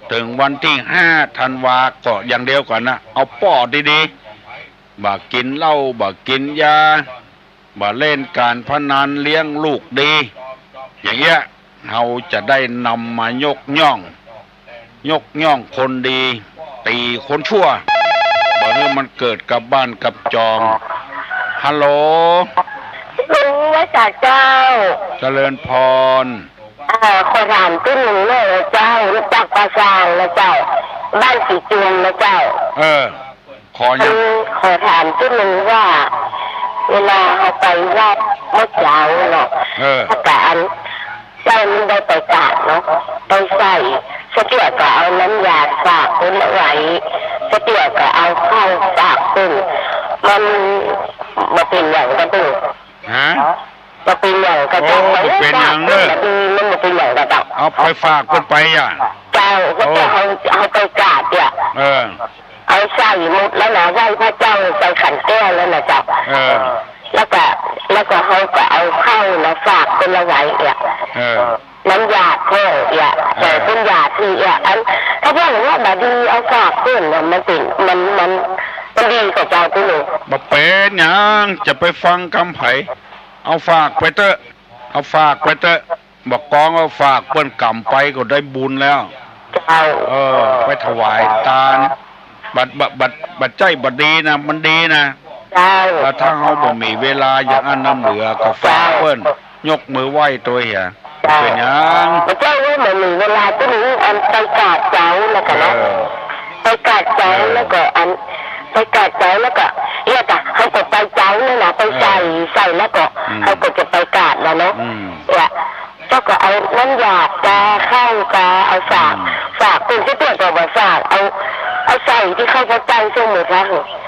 เถิงวันตี้ห้าธันวาก็อย่างเดียวก่อนนะ เอาป้อดีๆ บ่ากิ๋นเหล้า บ่ากิ๋นยา บ่าเล่นก๋านพนัน เลี้ยงลูกดี อย่างเงี้ย เฮาจะได้นำมายกย่อง ยกย่องคนดี ตี๋คนชั่ว บ่หื้อมันเกิดกับบ้านกับจอง ฮัลโหล ลุงไหว้สาเจ้า เจริญพร เอ่อ ขอถามตี้นึ่งหน่อยนะเจ้า ลูกจักรป่าซางนะเจ้า บ้านสีจุมนะเจ้า เออ ขอยัง คือขอถามตี้นึ่งว่า เวลาเฮาไปวัดเมื่อเจ๊าเนาะ เออ ถ้าก๋าน เจ้ามันได้ไปกราบเนาะ ไปใส่ สะเปียก็เอาน้ำยาฝากเปิ้นเอาไว้ สะเปียก็เอาข้าวฝากเปิ้น มันบ่เป๋นหยังกะเปิ้น ฮะ บ่เป๋นหยังกะเจ้า โอ้ บ่เป๋นหยังเน่อ มันบ่เป๋นหยังกะเจ้า เอาไปฝากเปิ้นไปอะ เจ้า ก็ โอ้ เฮา เฮาไปกราบเนี่ย เออ เอาใส่หมดแล้วนะ ไหว้พระเจ้า ใส่ขันแก้วแล้วนะเจ้า เออ แล้วก็ แล้วก็เฮาก็เอาข้าวนะฝากเปิ้นเอาไว้เนี่ย เออ น้ำยาพ่องเนี่ย เออ ใส่เปิ้นยาทีเนี่ย อัน ถ้าพ่องว่าบ่ดีเอาฝากเปิ้นเนี่ย มันเป๋น มัน มัน มันดีกะเจ้าตี้นึ่ง บ่เป๋นหยัง จะไปฟังกำใผ เอาฝากไปเต๊อะ เอาฝากไปเต๊อะ บ่กองเอาฝากเปิ้นก๋ำไปก็ได้บุญแล้ว เจ้า เออ ไปถวายตาน บ่ บ่ บ่ บ่ใจ้บ่ดีนะ มันดีนะ เจ้า แล้วถ้าเฮาบ่มีเวลาอย่างอั้นน้ำเหลือก็ฝากเปิ้น ยกมือไหว้ตวยเหีย เจ้า เป๋นหยัง บ่ใจ้ว่าบ่มีเวลาตี้นึ่ง อันไปกราบเจ๊าแล้วกะนะ เออ ไปกราบเจ๊า เออ แล้วก็อัน ไปกราบเจ๊าแล้วก็ เนี่ยกะ เฮาก็ไปเจ๊าเนี่ยนะ ไปใส่ เออ ใส่แล้วก็ อืม เฮาก็จะไปกราบแล้วเนาะ อืม เนี่ย เจ้าก็เอาน้ำยาตรา ข้าวตรา เอาฝาก อืม ฝากเปิ้นตี้เปิ้นก็บ่ฝาก เอา เอาใส่ตี้เข้าพระเจ้า สมมุติว่า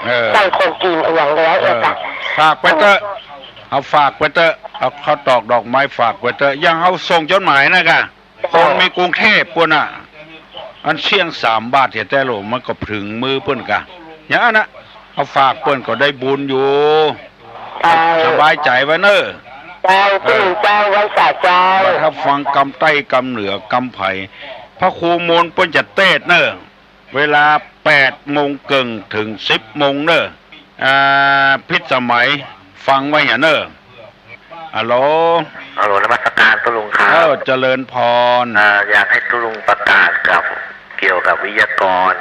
เออ ใส่ของกิ๋นอะหยังแล้ว เออ เนี่ยกะ ฝากไปเต๊อะ เอาฝากไปเต๊อะ เอาข้าวตอกดอกไม้ฝากไปเต๊อะ อย่างเฮาส่งจดหมายนะกะ คนมีกรุงเทพฯปู๊นน่ะ อันเสี้ยงสามบาทเหียแต๊โล มันก็เถิงมือเปิ้นกะ อย่างอั้นน่ะ เอาฝากเปิ้นก็ได้บุญอยู่ เจ้า สบายใจ๋ไว้เน่อ เจ้า เออ เจ้า ไหว้สาเจ้า บัดถ้าฟังกำใต้กำเหนือกำใผ พระครูมนต์เปิ้นจะเตศน์เน่อ เวลาแปดโมงเกิ่งเถิงสิบโมงเน่อ อ่า พิสมัย ฟังไว้เหียเน่อ ฮัลโหล ฮัลโหล นมัสการตุ๊ลุงครับ เออ เจริญพร อ่า อยากให้ตุ๊ลุงประกาศกับ เกี่ยวกับวิทยากร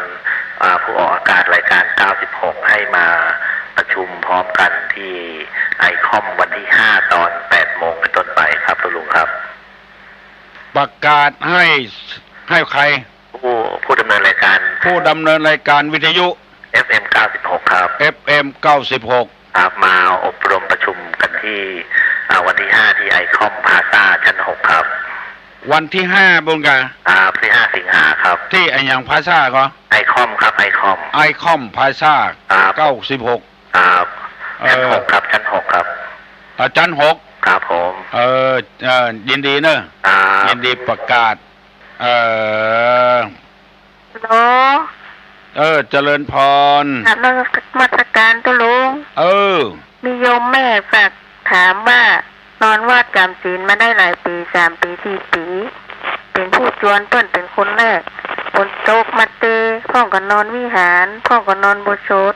อ่า ผู้ออกอากาศรายการเก้าสิบหก ให้มาประชุมพร้อมกันที่ไอคอมวันที่ห้า ตอนแปดโมงเป็นต้นไปครับตุ๊ลุงครับ ประกาศให้ ให้ใคร ผู้ ผู้ดำเนินรายการ ผู้ดำเนินรายการวิทยุ เอฟเอ็มเก้าสิบหก ครับ เอฟเอ็มเก้าสิบหก ครับ มาอบรมประชุมกันที่ อ่า วันที่ห้า ที่ไอคอมพลาซ่าชั้นหก ครับ วันที่ห้าปู๊นกะ ครับ ที่ห้าสิงหาครับ ที่อะหยังพลาซ่าก่อ ไอคอมครับ ไอคอม ไอคอมพลาซ่า ครับ เก้าสิบหก ครับ เออ ชั้นหกครับ ชั้นหกครับ อ่า ชั้นหก ครับผม เออ เออ ยินดีเน่อ ครับ ยินดีประกาศ เออ ฮัลโหล เออ เจริญพร นมัสการตุ๊ลุง แม่ฝากถามว่า นอนวัดจ๋ำศีลมาได้หลายปี๋ สามปี๋ สี่ปี๋ เป๋นผู้จวนเปิ้นเป๋นคนแรก ฝนตกมาเต พ่องก็นอนวิหาร พ่องก็นอนอุโบสถ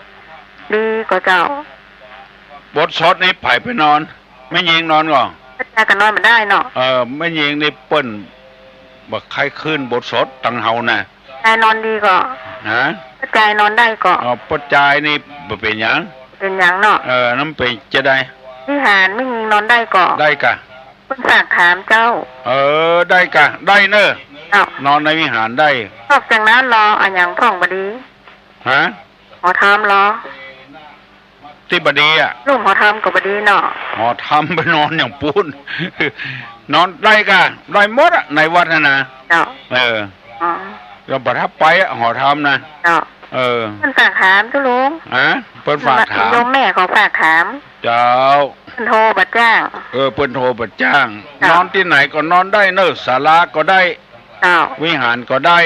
ดีก่อเจ้า อุโบสถนี่ใผไปนอน แม่ญิงนอนก่อ ป้อจายก็นอนบ่ได้เนาะ เออ แม่ญิงนี่เปิ้นบ่ใค่ขึ้นอุโบสถตังเฮานะ ป้อจายนอนดีก่อ ฮะ ป้อจายนอนได้ก่อ อ๋อ ป้อจายนี่บ่เป๋นหยัง เป๋นหยังเนาะ เออ นั้นเป๋นจาใด วิหารแม่ญิงนอนได้ก่อ ได้ก่ะ เปิ้นฝากถามเจ้า เออ ได้ก่ะ ได้เน่อ เจ้า นอนในวิหารได้ นอกจากนั้นลอ อะหยังพ่องบ่ดี ฮะ หอธรรมลอ ตี้บ่ดีอะ ลุ่มหอธรรมก็บ่ดีเนาะ หอธรรมไปนอนอย่างปู้น นอนได้ก่ะ ได้หมดอะ ในวัดน่ะนะ เจ้า เออ อ๋อ ก็ประทับไปอะ หอธรรมนะ เจ้า เออ เปิ้นฝากถามตุ๊ลุง ฮะ เปิ้นฝากถาม โยมแม่เขาฝากถาม เจ้า เปิ้นโทรบ่จ้าง เออ เปิ้นโทรบ่จ้าง เจ้า นอนตี้ไหนก็นอนได้เน่อ ศาลาก็ได้ เจ้า วิหารก็ได้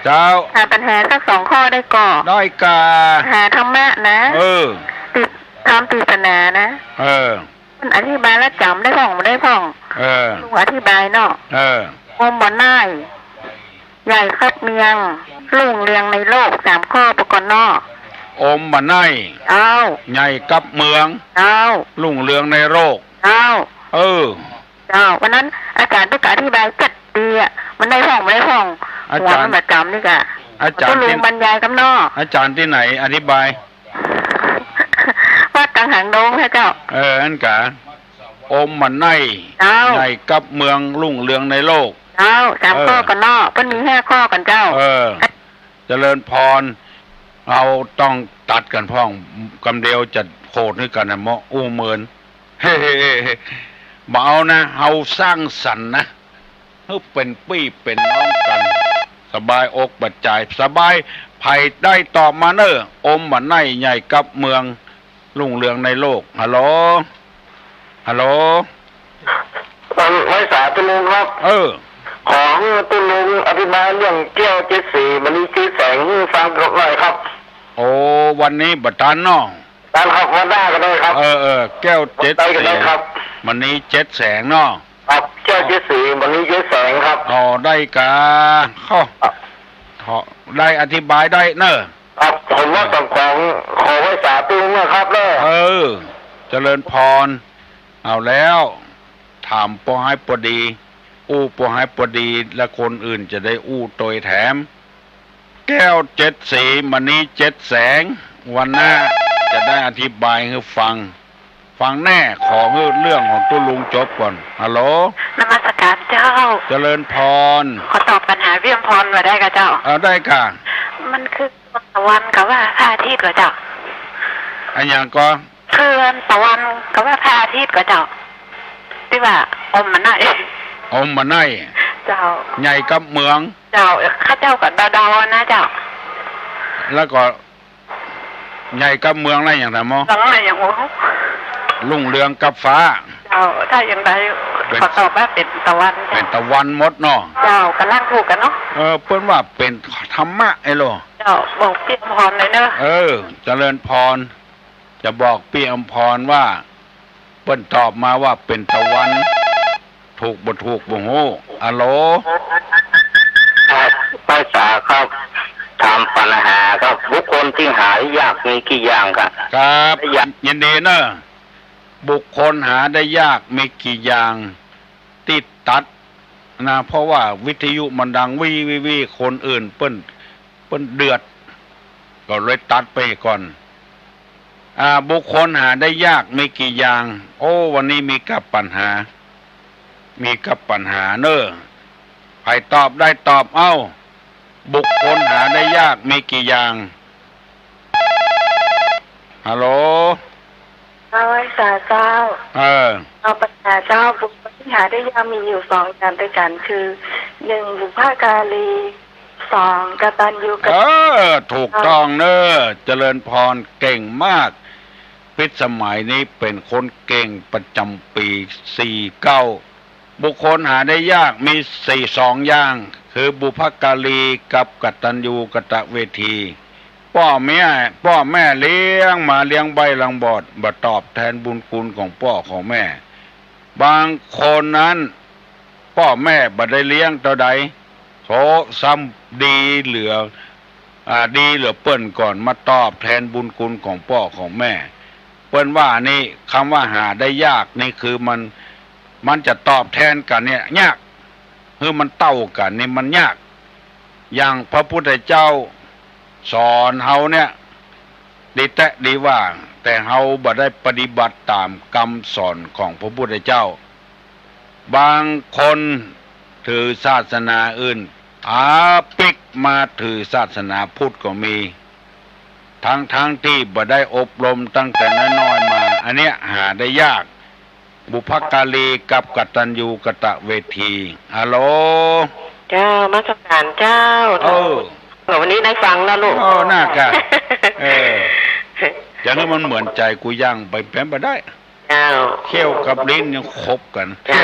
เจ้า ถามปัญหาสักสองข้อได้ก่อ ได้ก่ะ ปัญหาธรรมะนะ เออ ติดตามปริศนานะ เออ เปิ้นอธิบายแล้วจ๋ำได้พ่องบ่ได้พ่อง เออ ลุงอธิบายเนาะ เออ อมบ่าไน่ ใหญ่กับเมือง รุ่งเรืองในโลก สามข้อปะก่อนเนาะ อมบ่าไน่ เจ้า ใหญ่กับเมือง เจ้า รุ่งเรืองในโลก เจ้า เออ เจ้า วันนั้นอาจ๋ารย์เปิ้นก็อธิบายจั๊ดดีอะ มันได้พ่องบ่ได้พ่อง อาจ๋ารย์ หัวมันบ่จ๋ำนี่ก่ะ อาจ๋ารย์ ตุ๊ลุงตี้ บรรยายกำเนาะ อาจ๋ารย์ตี้ไหนอธิบาย วัดกังหันลมค่ะเจ้า เออ อั้นก่ะ อมบ่าไน่ เจ้า ใหญ่กับเมือง รุ่งเรืองในโลก เจ้า สาม เออ ข้อก่อนเนาะ เปิ้นมีห้าข้อก่อนเจ้า เออ เจริญพร เฮาต้องตัดกั๋นพ่อง กำเดียวจะโขดหื้อกั๋นนะเมาะ อู้เมิน เฮ้ๆๆๆ บ่เอานะ เฮาสร้างสรรค์นะ หื้อเป๋นปี้เป๋นน้องกั๋น สบายอกสบายใจ๋ สบาย ใผได้ตอบมาเน่อ อมบ่าไน่ใหญ่กับเมือง รุ่งเรืองในโลก ฮัลโหล ฮัลโหล เอ่อ ไหว้สาตุ๊ลุงครับ เออ ขอหื้อตุ๊ลุงอธิบายเรื่องแก้วเจ็ดสี มณีเจ็ดแสง หื้อฟังหน่อยครับ โอ้ วันนี้บ่ตันเนาะ ตันครับ วันหน้าก็ได้ครับ เออ เออ แก้วเจ็ดสี วันใดก็ได้ครับ มณีเจ็ดแสงเนาะ ครับ แก้วเจ็ดสี มณีเจ็ดแสงครับ อ๋อ ได้ก่ะ ขอ ครับ ขอ ได้อธิบายได้เน่อ ครับ ผมว่าต้องขอ ขอไหว้สาตุ๊ลุงนะครับเน่อ เออ เจริญพร เอาแล้ว ถามปอหายปอดี อู้ปอหายปอดี และคนอื่นจะได้อู้ตวยแถม แก้วเจ็ดสี มณีเจ็ดแสง วันหน้าจะได้อธิบายหื้อฟัง ฟังแน่ ขอหื้อเรื่องของตุ๊ลุงจบก่อน ฮัลโหล นมัสการเจ้า เจริญพร ขอตอบปัญหาเวียมพรมาได้ก่ะเจ้า เอา ได้ก่ะ มันคือตะวันกับว่าพระอาทิตย์ก่อเจ้า อะหยังก่อ คือตะวันกับว่าพระอาทิตย์ก่อเจ้า ตี้ว่าอมบ่าไน่ อมบ่าไน่ เจ้า ใหญ่กับเมือง เจ้า ข้าเจ้าก็เดาๆ นะเจ้า แล้วก็ ใหญ่กับเมืองแล้วอย่างใดหมอ เมืองแล้วอย่าง โอ้ รุ่งเรืองกับฟ้า เจ้า ถ้าอย่างใด เป๋น ขอตอบว่าเป๋นตะวันเจ้า เป๋นตะวันหมดเนาะ เจ้า ก่ำลังถูกกั๋นเนาะ เออ เปิ้นว่าเป๋นธรรมะไอ้โล เจ้า บอกปี้อมพรเลยเน่อ เออ เจริญพร จะบอกปี้อมพรว่า เปิ้นตอบมาว่าเป๋นตะวัน ถูกบ่ถูกบ่ฮู้ ฮัลโหล ครับ ไหว้สาครับ ถามปัญหาครับ บุคคลตี้หาได้ยากมีกี่อย่างครับ ครับ ยาก ยินดีเน่อ บุคคลหาได้ยากมีกี่อย่าง ตี้ตัดนะ เพราะว่าวิทยุมันดังวี้วี้วี้ คนอื่นเปิ้น เปิ้นเดือด ก็เลยตัดไปก่อน อ่า บุคคลหาได้ยากมีกี่อย่าง โอ้ วันนี้มีกับปัญหา มีกับปัญหาเน่อ ใผตอบได้ตอบ เอ้า บุคคลหาได้ยากมีกี่อย่าง ฮัลโหล เอาไหว้สาเจ้า เออ เอาปัญหาเจ้า บุคคลตี้หาได้ยากมีอยู่สองอย่างตวยกั๋น คือ หนึ่ง บุพการี สอง กตัญญูกต เออ ถูกต้องเน่อ เจริญพร เก่งมาก พิสมัยนี้เป๋นคนเก่งประจ๋ำปี๋ สี่เก้า บุคคลหาได้ยากมีสี่ สองอย่าง คือบุพการีกับกตัญญูกตเวที ป ป้อแม่ ป้อแม่เลี้ยงมา เลี้ยงใบ้เลี้ยงบอด บ่ตอบแตนบุญคุณของป้อของแม่ บางคนนั้น ป้อแม่บ่ได้เลี้ยงเต้าใด โถ ซ้ำดีเหลือ อ่า ดีเหลือเปิ้นก่อนมาตอบแตนบุญคุณของป้อของแม่ เปิ้นว่านี่ กำว่าหาได้ยากนี่คือมัน มันจะตอบแตนกั๋นเนี่ยยาก หื้อมันเต้ากั๋นนี่มันยาก อย่างพระพุทธเจ้าสอนเฮาเนี่ย ดีแต๊ดีว่า แต่เฮาบ่ได้ปฏิบัติต๋ามกำสอนของพระพุทธเจ้า บางคนถือศาสนาอื่น ต๋าปิ๊กมาถือศาสนาพุทธก็มี ทั้งๆ ตี้บ่ได้อบรมตั้งแต่น้อยๆ มา อันเนี้ยหาได้ยาก บุพการีกับกตัญญูกตเวที ฮัลโหล เจ้า นมัสการเจ้า เออ เออ วันนี้ได้ฟังแล้วลูก เออ น่ากะ เออ อย่างนั้นมันเหมือนใจ๋กูยังไปเป๋นบ่ได้ เจ้า เขี้ยวกับลิ้นยังขบกั๋น เจ้า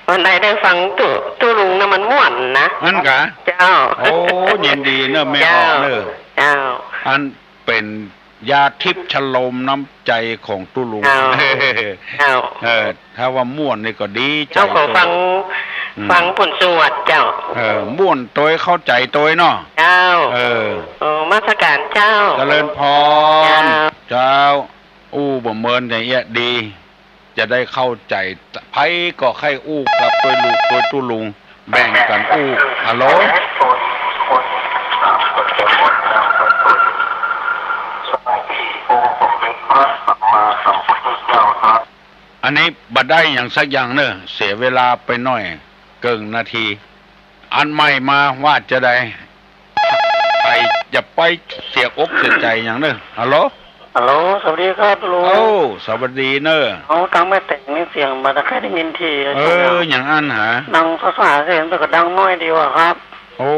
วันใดได้ฟังตุ๊ ตุ๊ลุงนะมันม่วนนะ อั้นกะ เจ้า โอ้ ยินดีเนอะ แม่ออกเนอะ เจ้า อันเป๋นยาทิพย์ชโลมน้ำใจ๋ของตุ๊ลุง เจ้า เจ้า เออ ถ้าว่าม่วนนี่ก็ดีใจ๋ เจ้า ขอฟัง อืม ฟังผลสวดเจ้า เออ ม่วนตวยเข้าใจ๋ตวยเนาะ เจ้า เออ เออ นมัสการเจ้า เจริญพร เจ้า เจ้า อู้บ่เมินอย่างเอี้ยดี จะได้เข้าใจ๋ ใผก็ใค่อู้กับตวยลูกตวยตุ๊ลุง แบ่งกั๋นอู้ ฮัลโหล อันนี้บ่ได้หยังสักอย่างเน่อ เสียเวลาไปหน่อย เกิ่งนาที อันใหม่มาว่าจะใด ไป อย่าไปเสียอกเสียใจ๋หยังเน่อ ฮัลโหล ฮัลโหล สวัสดีครับลุง โอ้ สวัสดีเน่อ เอา ตังแม่แตงนี่เสียงบ่ได้ค่อยได้ยินที เออ หยังอั้นหา ดังภาษาเสียงแต่ก็ดังน้อยดีกว่าครับ โอ้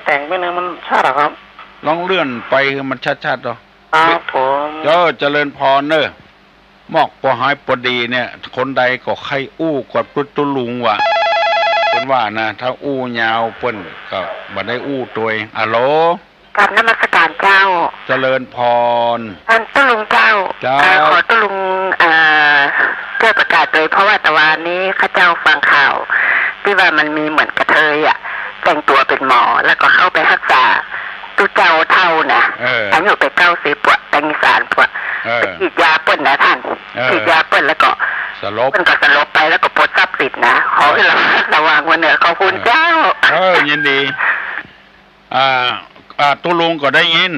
แตงไปไหนมันชัดอะครับ ลองเลื่อนไปหื้อมันชัดๆ เนาะ ครับผม เจ้า เจริญพรเน่อ มอกปอหายปอดีเนี่ย คนใดก็ใค่อู้กับตุ๊ตุ๊ลุงว่ะ เปิ้นว่านะ ถ้าอู้ยาวเปิ้นก็บ่ได้อู้ตวย ฮัลโหล กราบนมัสการเจ้า เจริญพร ท่านตุ๊ลุงเจ้า เจ้า เอ่อ ขอตุ๊ลุง เอ่อ ช่วยประกาศโดย เพราะว่าตะวานี้ข้าเจ้าฟังข่าว ตี้ว่ามันมีเหมือนกระเทยอะ แต่งตั๋วเป๋นหมอ แล้วก็เข้าไปฮักษาตุ๊เจ้าเฒ่านะ เออ อายุไปเก้าสิบปวะ แตงอีสานปวะ เออ ไปฉีดยาเปิ้นนะท่าน เออ ฉีดยาเปิ้นแล้วก็ สลบ เปิ้นก็สลบไป แล้วก็ปลดทรัพย์สินนะ ขอหื้อระวังไว้เน่อ ขอบคุณเจ้า เออ ยินดี อ่า อ่า ตุ๊ลุงก็ได้ยิน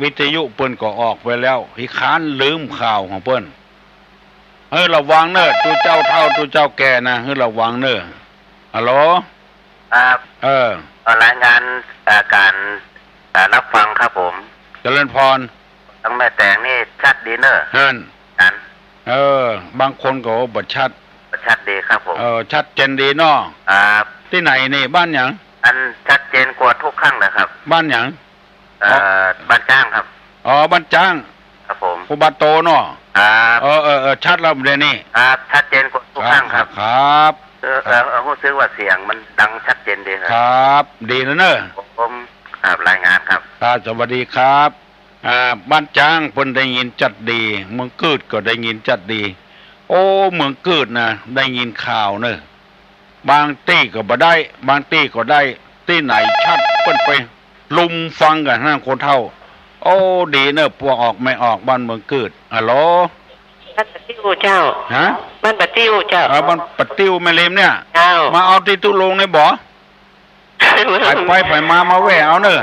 วิทยุเปิ้นก็ออกไปแล้ว ขี้คร้านลืมข่าวของเปิ้น หื้อระวังเน่อ ตุ๊เจ้าเฒ่า ตุ๊เจ้าแก่นะ หื้อระวังเน่อ ฮัลโหล ครับ เออ เอ่อ รายงาน เอ่อ การ เอ่อ รับฟังครับผม เจริญพร ตังแม่แตงนี่ชัดดีเน่อ หั้น หั้น เออ บางคนก็บ่ชัด บ่ชัดดีครับผม เออ ชัดเจนดีเนาะ ครับ ตี้ไหนนี่ บ้านหยัง อันชัดเจนกว่าทุกครั้งเลยครับ บ้านหยัง เอ่อ บ้านจ้างครับ อ๋อ บ้านจ้าง ครับผม ครูบาโตเนาะ ครับ เออ เออ เออ ชัดแล้วเดี๋ยวนี้ ครับ ชัดเจนกว่าทุกครั้งครับ ครับ เออ เออ เออ ฮู้สึกว่าเสียงมันดังชัดเจนดีครับ ครับ ดีแล้วเนอะ ผม ครับ รายงานครับ ครับ สวัสดีครับ อ่า บ้านจ้างเปิ้นได้ยินชัดดี เมืองกืดก็ได้ยินชัดดี โอ้ เมืองกืดนะ ได้ยินข่าวเนอะ บางตี้ก็บ่ได้ บางตี้ก็ได้ ตี้ไหนชัดเปิ้นไปลุมฟังกั๋นหั้นคนเฒ่า โอ้ ดีเนอะ ปวกออกแม่ออกบ้านเมืองกืด ฮัลโหล บ้านปะติ้วเจ้า ฮะ บ้านปะติ้วเจ้า เออ บ้านปะติ้วแม่ริมเนี่ย เจ้า มาเอาตี้ตุ๊ลุงนี่บ่ ผายไปผายมามาแวะเอาเน่อ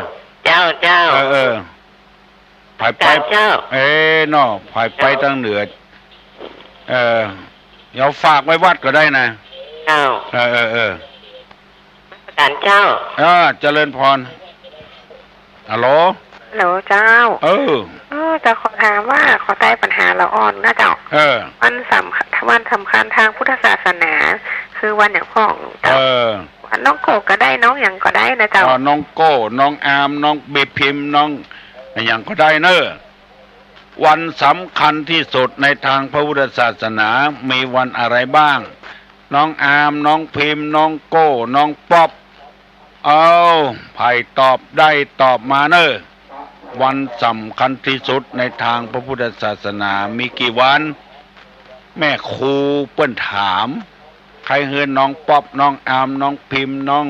เจ้า เจ้า เออ เออ ผายไป เจ้า เอ้เนาะ ผายไป เจ้า ตางเหนือ เออ เดี๋ยวฝากไว้วัดก็ได้นะ เจ้า เออ เออ เออ นมัสการเจ้า เออ เจริญพร ฮัลโหล ฮัลโหลเจ้า เออ เออ จะขอถามว่า ขอไต้ปัญหาละอ่อนนะเจ้า เออ วันสำคัญ วันสำคัญตางพุทธศาสนา คือวันหยังพ่องเจ้า เออ วันน้องโก้ก็ได้ น้องหยังก็ได้นะเจ้า อ๋อ น้องโก้ น้องอาร์ม น้องบีพิมพ์ น้องหยังก็ได้เน่อ วันสำคัญตี้สุดในตางพระพุทธศาสนา มีวันอะไรบ้าง น้องอาร์ม น้องพิมพ์ น้องโก้ น้องป๊อป เอา ใผตอบได้ตอบมาเน่อ วันสำคัญตี้สุดในตางพระพุทธศาสนามีกี่วัน แม่ครูเปิ้นถาม ใค่หื้อน้องป๊อป น้องอาร์ม น้องพิมพ์ น้อง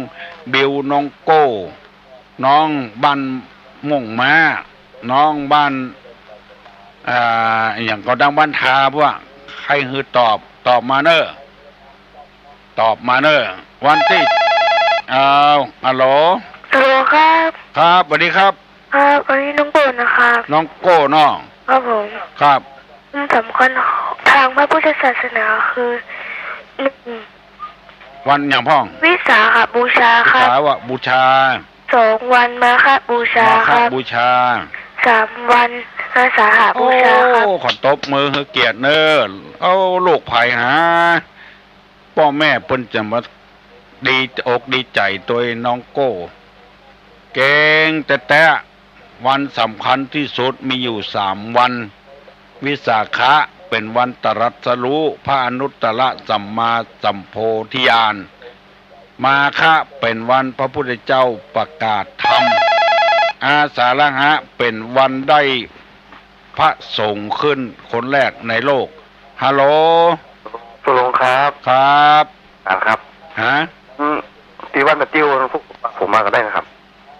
บิว น้องโก้ น้องบ้านม่วงม้า น้องบ้าน อ่า อะหยังก็ดัง บ้านทาพวก ใค่หื้อตอบ ตอบมาเน่อ ตอบมาเน่อ วันตี้ เอา ฮัลโหล ฮัลโหลครับ ครับ สวัสดีครับ ครับ อันนี้น้องโก้นะครับ น้องโก้เนาะ ครับผม ครับ วันสำคัญตางพระพุทธศาสนาคือ หนึ่ง วันหยังพ่อง วิสาขบูชาครับ วิสาขบูชา สอง วันมาฆบูชาครับ มาฆบูชา สาม วันอาสาหบูชาครับ โอ้ ขอตบมือหื้อเกียรติเน่อ เอา ลูกใผหา ป้อแม่เปิ้นจะมาดีอกดีใจ๋ตวยน้องโก้ เก่งแต๊ๆ วันสำคัญตี้สุดมีอยู่สามวัน วิสาขะเป๋นวันตรัสรู้พระอนุตตรสัมมาสัมโพธิญาณ มาฆะเป๋นวันพระพุทธเจ้าประกาศธรรม อาสาฬหะเป๋นวันได้พระสงฆ์ขึ้นคนแรกในโลก ฮัลโหล ตกลงครับ ครับ อ่าครับ ฮะ อืม ตี้วันตะติ้วพวกผมมาก็ได้นะครับ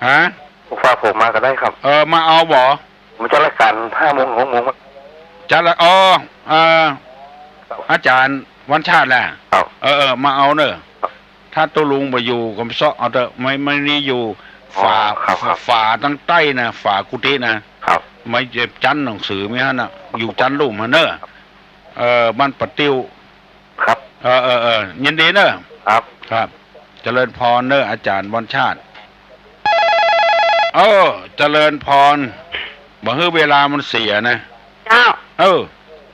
ฮะ พวกผมมาก็ได้ครับ เออ มาเอาบ่ ผมจัดรายก๋านห้าโมง หกโมง จัดละ อ๋อ เอ่อ อาจ๋ารย์วัญชาติแหละ ครับ เออ เออ มาเอาเน่อ ครับ ถ้าตุ๊ลุงบ่อยู่ก็เซาะเอาเต๊อะ ไม่ ไม่นี่อยู่ อ๋อ ฝา ครับ ครับ ฝาตางใต้นะ ฝากุฏินะ ครับ ไม่ใจ้จั๊นหนังสือไม่หั้นน่ะ อยู่จั๊นลุ่มหั้นเน่อ ครับ เออ บ้านปะติ้ว ครับ เออ เออ เออ ยินดีเน่อ ครับ ครับ เจริญพรเน่อ อาจ๋ารย์วัญชาติ เออ เจริญพร บ่หื้อเวลามันเสียนะ เจ้า เออ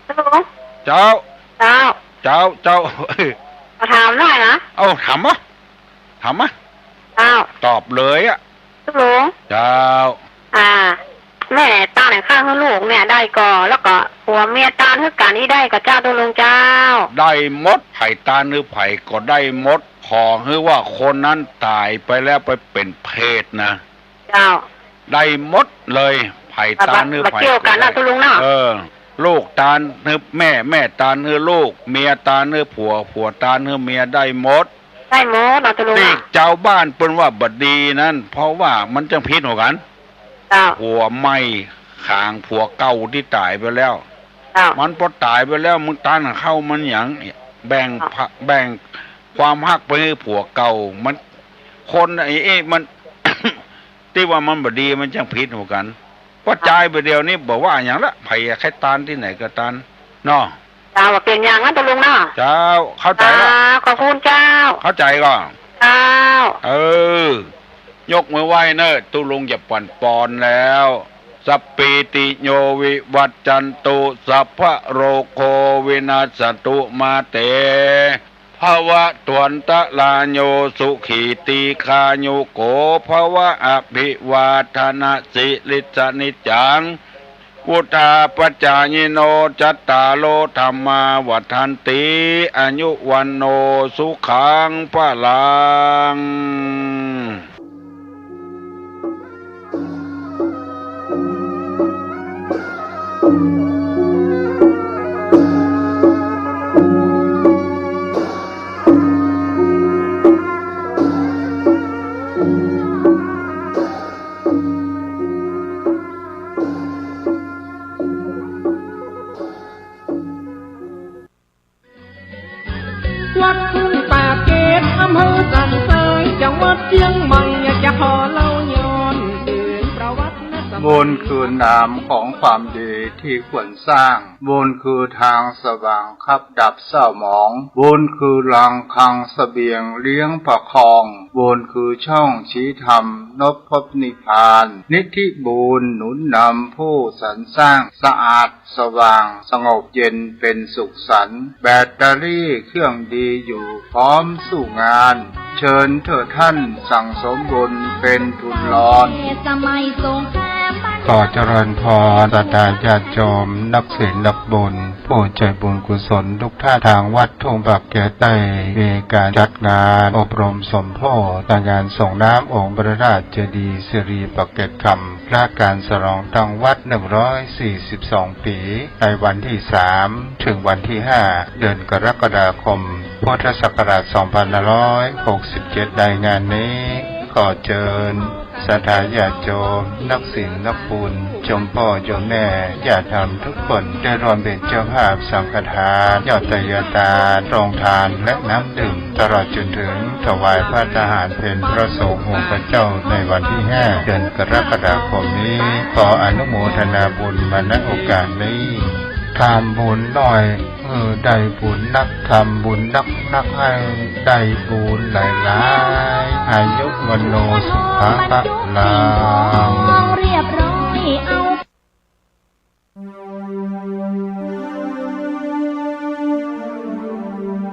ฮัลโหล เจ้า เจ้า เจ้า เจ้า ขอถามหน่อยนะ เอา ถามมะ ถามมะ เจ้า ตอบเลยอะ ฮัลโหล เจ้า อ่า แม่ตานหื้อใค่หื้อลูกเมียได้ก่อ แล้วก็ผัวเมียตานหื้อกั๋นอี้ได้ก่อเจ้า ตุ๊ลุงเจ้า ได้หมด ใผตานหื้อใผก็ได้หมด ขอหื้อว่าคนนั้นต๋ายไปแล้วไปเป๋นเปรตนะ เจ้า ได้หมดเลย ใผตานหื้อใผ บ่เกี่ยวกั๋นนะตุ๊ลุงเนาะ เออ ลูกตานหื้อแม่ แม่ตานหื้อลูก เมียตานหื้อผัว ผัวตานหื้อเมีย ได้หมด ได้หมดเนาะตุ๊ลุง ตี้ เนาะ จาวบ้านเปิ้นว่าบ่ดีนั้น เพราะว่ามันจั้งผิดหัวกั๋น เจ้า ผัวใหม่ขางผัวเก่าตี้ต๋ายไปแล้ว เจ้า มันปอต๋ายไปแล้ว มึงตานหื้อเขามันหยัง แบ่ง เจ้า ผ- แบ่งความฮักไปหื้อผัวเก่า มัน คนไอ้ ไอ้ มัน ตี้ว่ามันบ่ดีมันจั้งผิดหัวกั๋น ปอจายไปเดี๋ยวนี้บ่ว่าหยังละ ใผใค่ตานตี้ไหนก็ตาน เนาะ เจ้า บ่เป๋นหยังนะตุ๊ลุงเนาะ เจ้า เข้าใจ๋ละ เจ้า ขอบคุณเจ้า เข้าใจ๋ก่อ เจ้า เออ ยกมือไหว้เน่อ ตุ๊ลุงจะปั่นปอนแล้ว สัพพีติโยวิวัชชันตุ สัพพะโรโควินัสสะตุ มาเต ภะวะตวันตะราโย สุขีตีฆายุโกภะวะ อะภิวาทะนะสีลิสสะนิจจัง วุฑฒาปะจายิโน จัตตาโรธัมมา วัฑฒันติ อายุ วัณโณ สุขัง พะลัง วัดทุ่งปากเกร็ด อำเภอสันทราย จังหวัดเจียงใหม่ อยากจะขอเล่าย้อนถึงประวัติศาสตร์ บุญคือนามของความดีที่ควรสร้าง บุญคือทางสว่างขับดับเศร้าหมอง บุญคือรังคลังเสบียงเลี้ยงประคอง บุญคือช่องชี้ธรรมนบพบนิพพาน นิธิบุญหนุนนำผู้สรรสร้าง สะอาด สว่างสงบเย็นเป็นสุขสันต์ แบตเตอรี่เครื่องดีอยู่พร้อมสู้งาน เชิญเถิดท่านสั่งสมบุญเป็นทุนรอน สมัยสงคราม ขอเจริญพรศรัทธาญาติโยม นักศีลนักบุญ ผู้ใจ๋บุญกุศลทุกท่าน ทางวัดทุ่งปากเกร็ดได้มีก๋านจัดงานอบรมสมโภช ในงานส่งน้ำองค์พระธาตุเจดีย์สิริปากเกร็ดคำ และก๋านฉลองตังวัด หนึ่งร้อยสี่สิบสอง ปี๋ ในวันตี้สามเถิงวันตี้ห้า เดือนกรกฎาคม พุทธศักราช สองพันห้าร้อยหกสิบเจ็ด ในงานนี้ ขอเจิญศรัทธาญาติโยม นักศีลนักบุญ โยมป้อโยมแม่ ญาติธรรมทุกคน ได้ร่วมเป๋นเจ้าภาพสังฆทาน ยอดไตรยทาน โรงทาน และน้ำดื่ม ตลอดจ๋นเถิงถวายภัตตาหารเพ็ญพระสงฆ์องค์พระเจ้าในวันตี้ห้า เดือนกรกฎาคมนี้ ขออนุโมทนาบุญมา ณ โอกาสนี้ ทำบุญน้อย หื้อได้บุญนัก ทำบุญนักๆ หื้อได้บุญหลายๆ อายุวัณโณสุขังพลัง